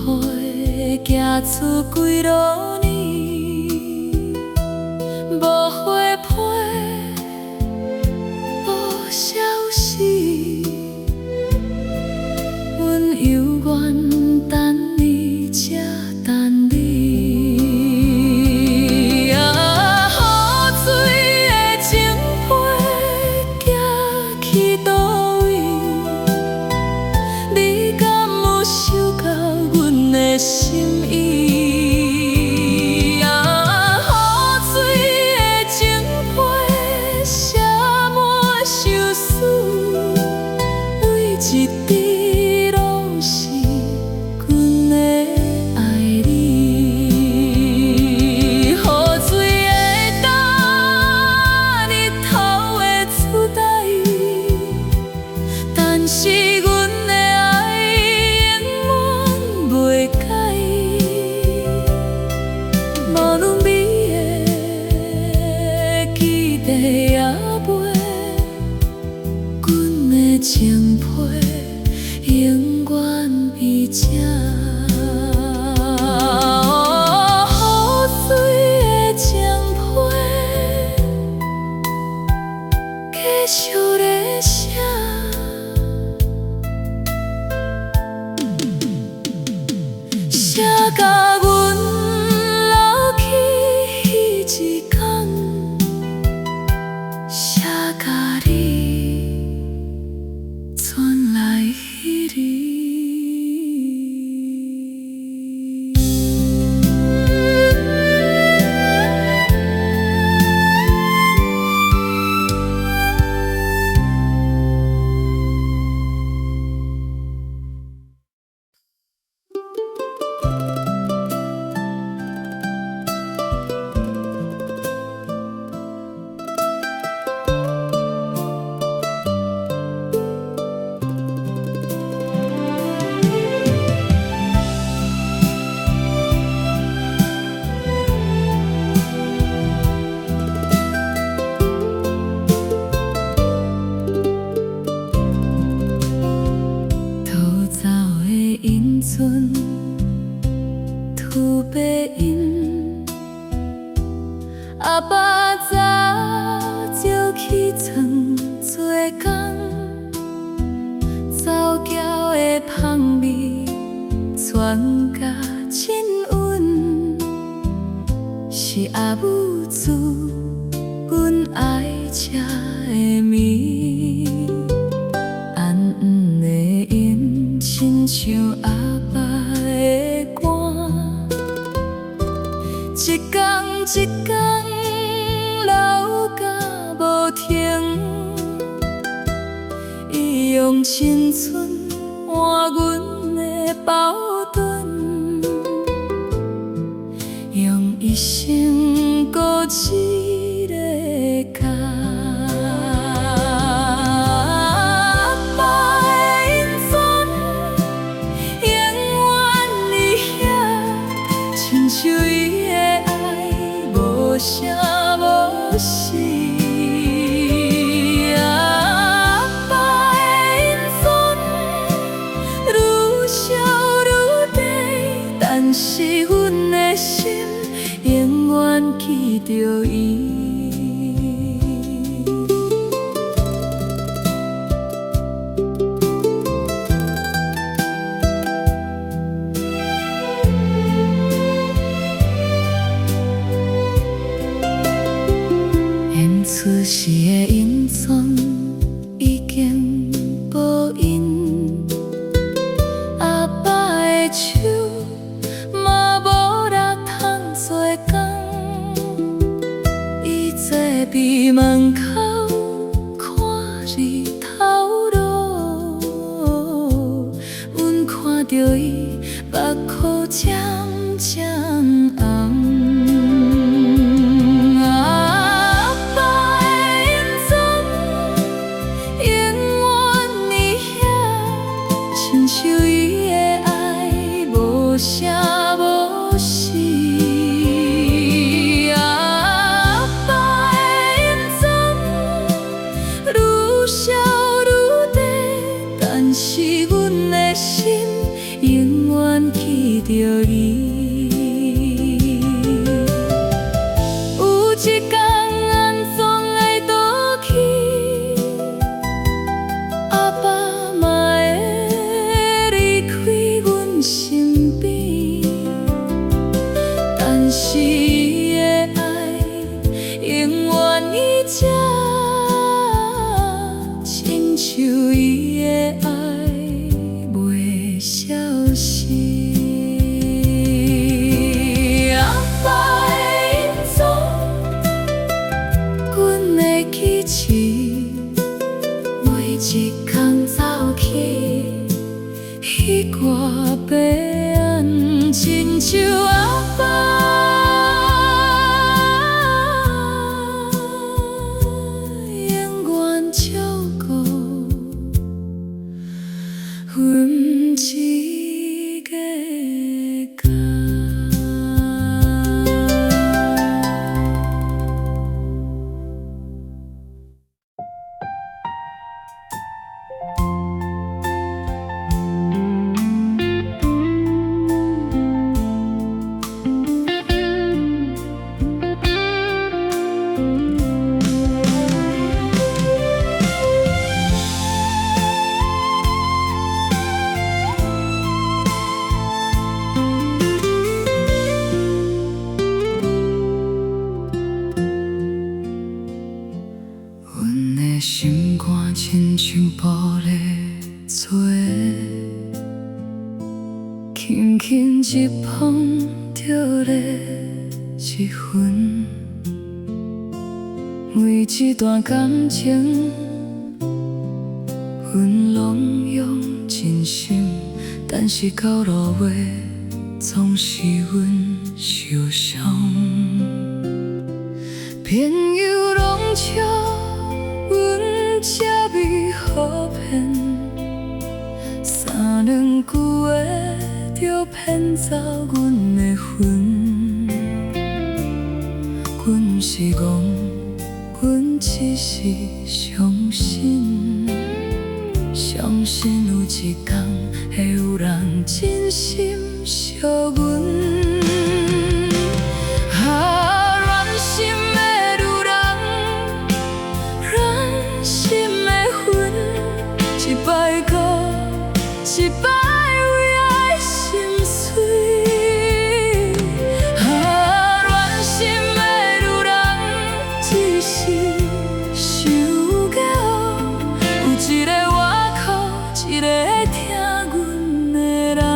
寄出幾落年，無回批，無消息，阮猶原等你，才等你。啊，雨水的情批寄去佗位？你敢有收到阮的心意？這。雨水的情批，繼續咧寫。寫甲阮老去彼一工，寫甲你轉來彼日。逃走的影船，吐白烟，阿爸早就起床做工，灶桥的香味传甲真稳，是阿母煮阮爱食的暝。红黄的烟，亲像阿爸的肝，一工一工流甲无停，伊用青春换阮的包盾，用一生顾一个家。阿爸的音船永远伫遐，亲像伊的爱无声无息。阿爸的音船愈烧愈短，但是阮的心永远记著伊。演出时的音船已经无影，阿爸的手嘛无力通做工，伊坐佇门口看日头落，阮看著伊目眶渐渐红。阿爸的音船永远伫遐，亲像伊的爱无声无息。阿爸的音船愈烧愈短，但是阮的心永远记著伊。有一天安怎会倒去，阿爸嘛会离开阮身边，但是伊的爱永远伫这，亲像伊的爱袂消失。阿爸的音船，阮会记起，每一工走去，彼挂白烟，亲像阿爸永远照顾阮一个家。是碰著的一份，每一段感情，阮攏用真心，但是到落尾，總是阮受傷。朋友攏笑阮這麼好騙，三兩句話就騙走阮的魂。阮毋是戇，阮只是相信，相信有一天會有人真心惜阮。啊，軟心的女人，軟心的魂，一擺閣一擺為愛心碎。啊，軟心的女人，只是傷驕，有一个外口，一个會疼阮的人。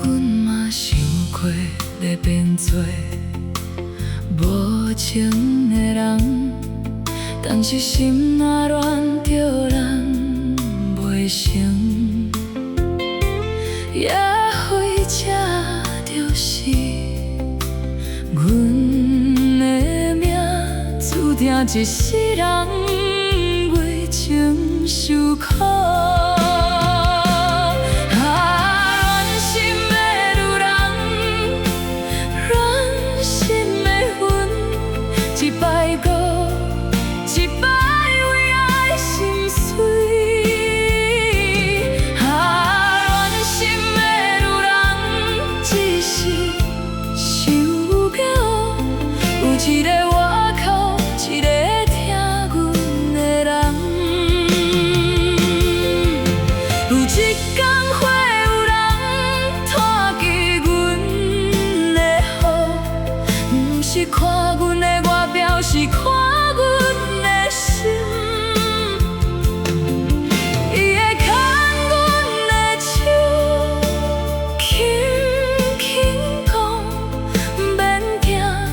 阮嘛想過欲變做無情的人，但是心若軟著人袂成，也許這就是阮的命，注定一世人為情受苦。啊，軟心的女人，軟心的魂，一擺閣一擺為愛心碎。啊，軟心的女人，只是傷驕，有一個外口，一個會疼阮的人。有一天會有人看見阮的好，毋是看阮的外表，是看阮的心。伊會牽阮的手，輕輕講，免驚，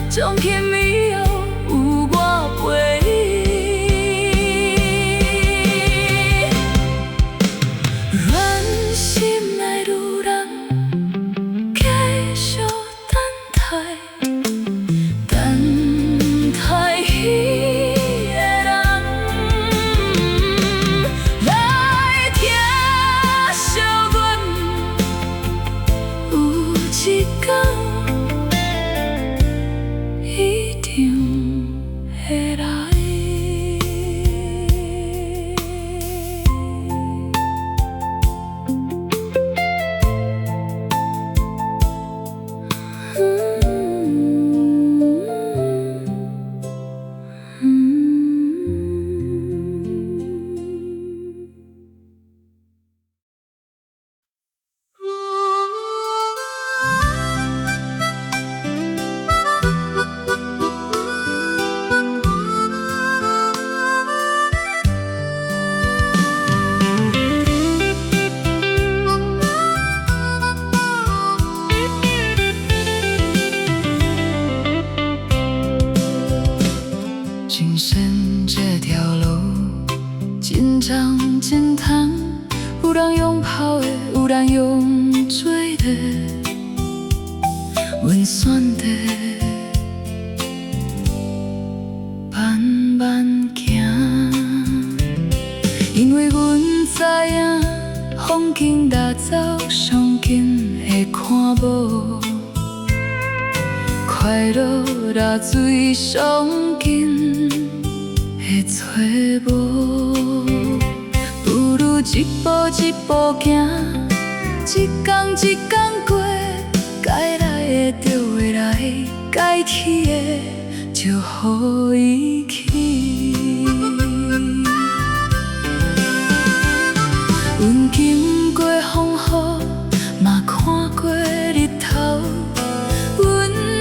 從今以後有我陪你。軟心的女人，繼續等待，等待彼个人來疼惜阮。有一天一定會來。人生這條路真長真坦，有人用跑的，有人用追的，阮選擇慢慢行，因為阮知影風景若走上緊會看無，快樂若追上緊會揣無，不如一步一步行，一工一工過，該來的就會來，該去的就予伊去。阮過風雨，嘛看過日頭。阮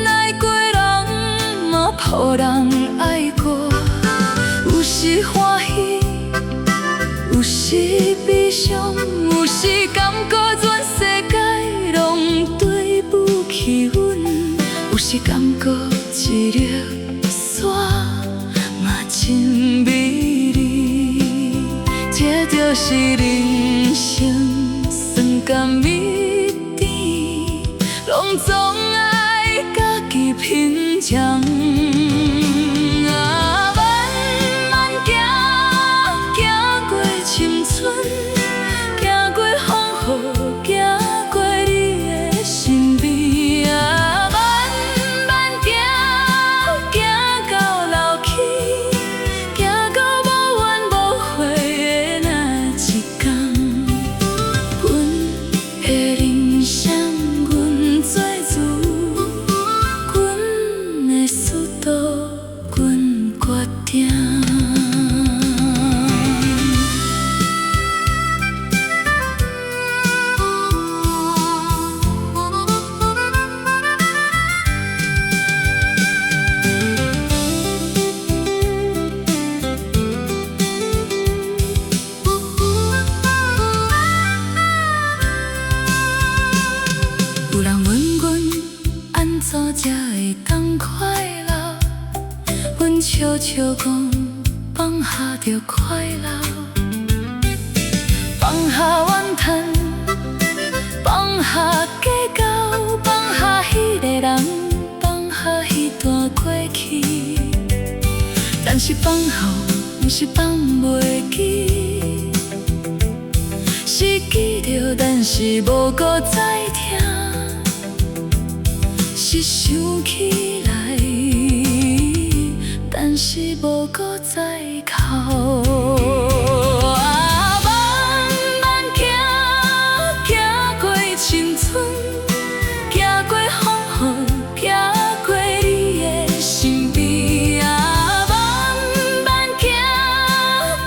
愛過人，嘛予人愛過。有時歡喜，有時悲傷，有時感覺全世界攏對不起阮，有時感覺一粒沙嘛真美麗。這就是人生酸甘蜜甜，攏總愛家己品嘗。啊，慢慢行，行過青春，行過風雨，行過你的身邊。啊，慢慢行，行到老去，行到無怨無悔的那一天。阮的人生，阮做主，阮的速度，阮決定。有人問阮按怎才會當快樂？阮笑笑講，放下就快樂，放下怨嘆，放下計較，放下彼個人，放下彼段過去。但是放下，毋是放袂記，是記著，但是無閣再疼，是想起來，但是無閣再哭。啊，慢慢行，行過青春，行過風雨，行過你的身邊。啊，慢慢行，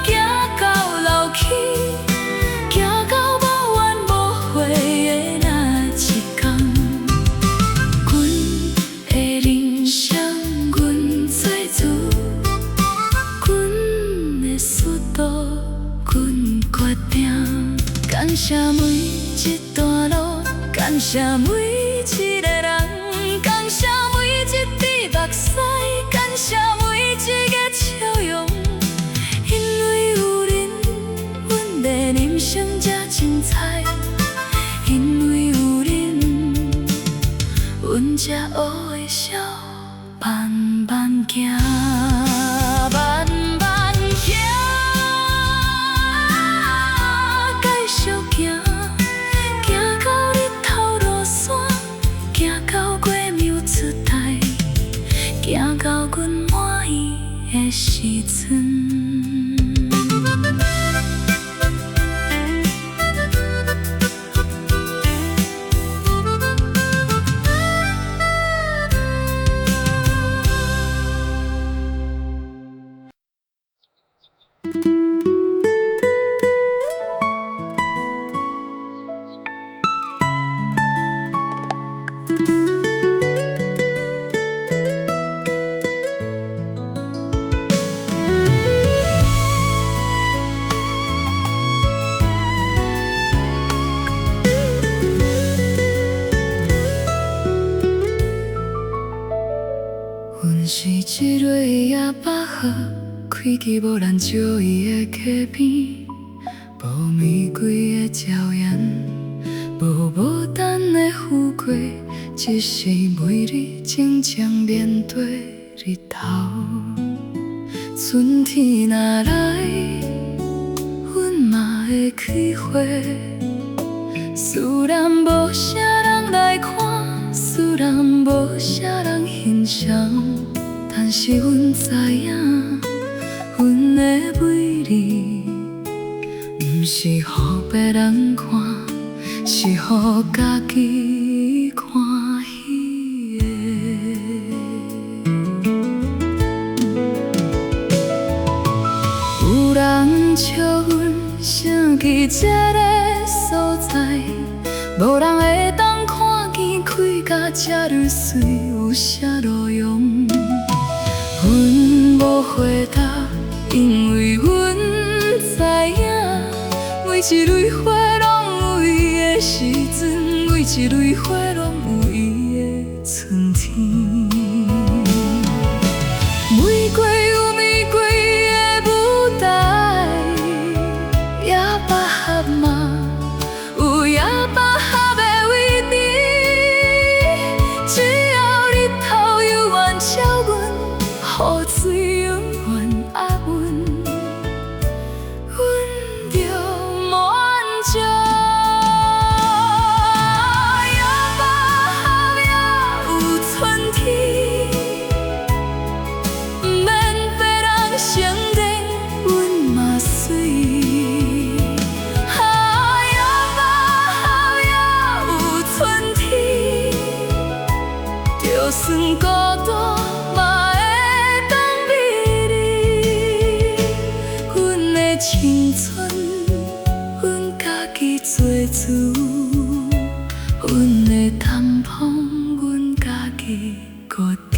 行到老去，行到無怨無悔的那一天。阮的人生，阮做主，阮的速度，阮決定。感謝每一段路，感謝每一個人，感謝每一滴目屎，感謝每一個笑容。因為有恁，阮的人生才精彩。因為有恁，阮才學會笑，慢慢行，慢慢行，繼續行，行到日頭落山，行到月暝出台，行到阮滿意的時陣。阮是一朵野百合，開佇無人注意的溪邊，無玫瑰的嬌豔，無牡丹的富貴，只是每日靜靜面對日頭。春天若來，阮嘛會開花。雖然無啥人來看，雖然無啥人欣賞，但是阮知影，阮的美麗，毋是予別人看，是予家己歡喜的。有人笑阮生佇這个所在，無人會當看見開甲遮爾媠，有啥路用？阮無回答，因為阮知影，每一蕊花攏有伊的時陣，每一蕊花攏有伊的春天。玫瑰有玫瑰的舞台，野百合嘛有野百合的位置。只要日頭猶原照阮，雨水猶原壓阮，阮就滿足。野百合也有春天，毋免別人承認，阮嘛媠。啊，野百合也有春天，就算孤單嘛會當美麗。阮的青春，阮家己做主；阮的淡風，阮家己決定。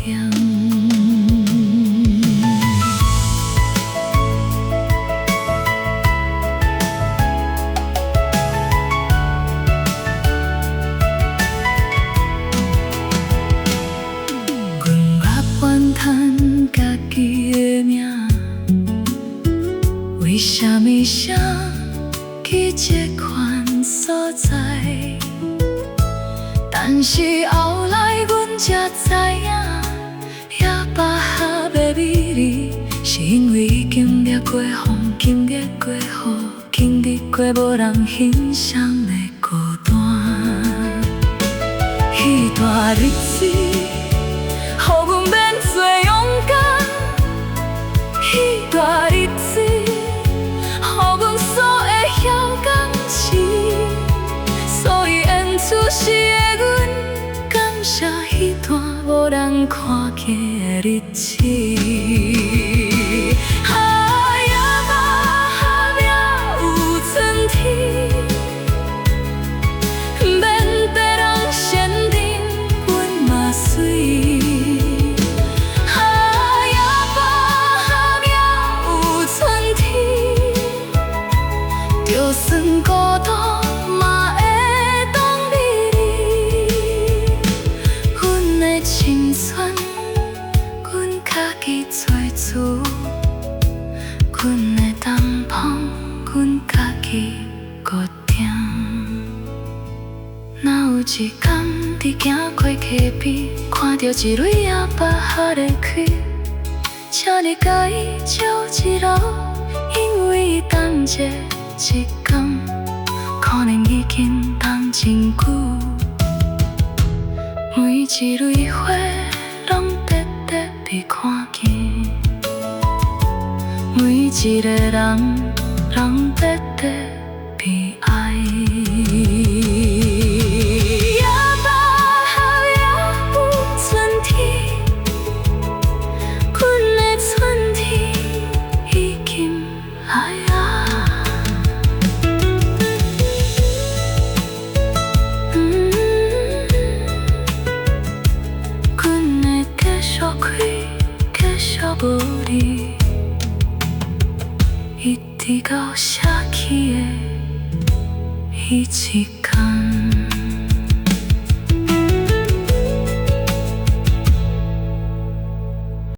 阮猶原趁家己的命，為啥物想去這款所在？但是後來阮才知影，野百合的美麗，是因為伊經歷過風，經歷過雨，經歷過無人欣賞的孤單。彼段日子，予阮變做勇敢；彼段日子，予阮煞會曉堅持。所以演出時的阮，感謝彼段無人看見的日子。啊，野百合也有春天，毋免別人承認，阮嘛媠。啊，野百合也有春天，就算孤單嘛會當美麗。阮的青春，阮家己做主；阮的淡風，阮家己決定。若有一工，佇行過溪邊，看著一蕊野百合咧開，請你共伊照一樓，因為伊等這一工，可能已經等真久。每一蕊花攏值得被看見，每一個人攏值得被愛。野百合也有春天，阮的春天已經來啊！阮會繼續開，繼續無你，一直到寫起的彼一工。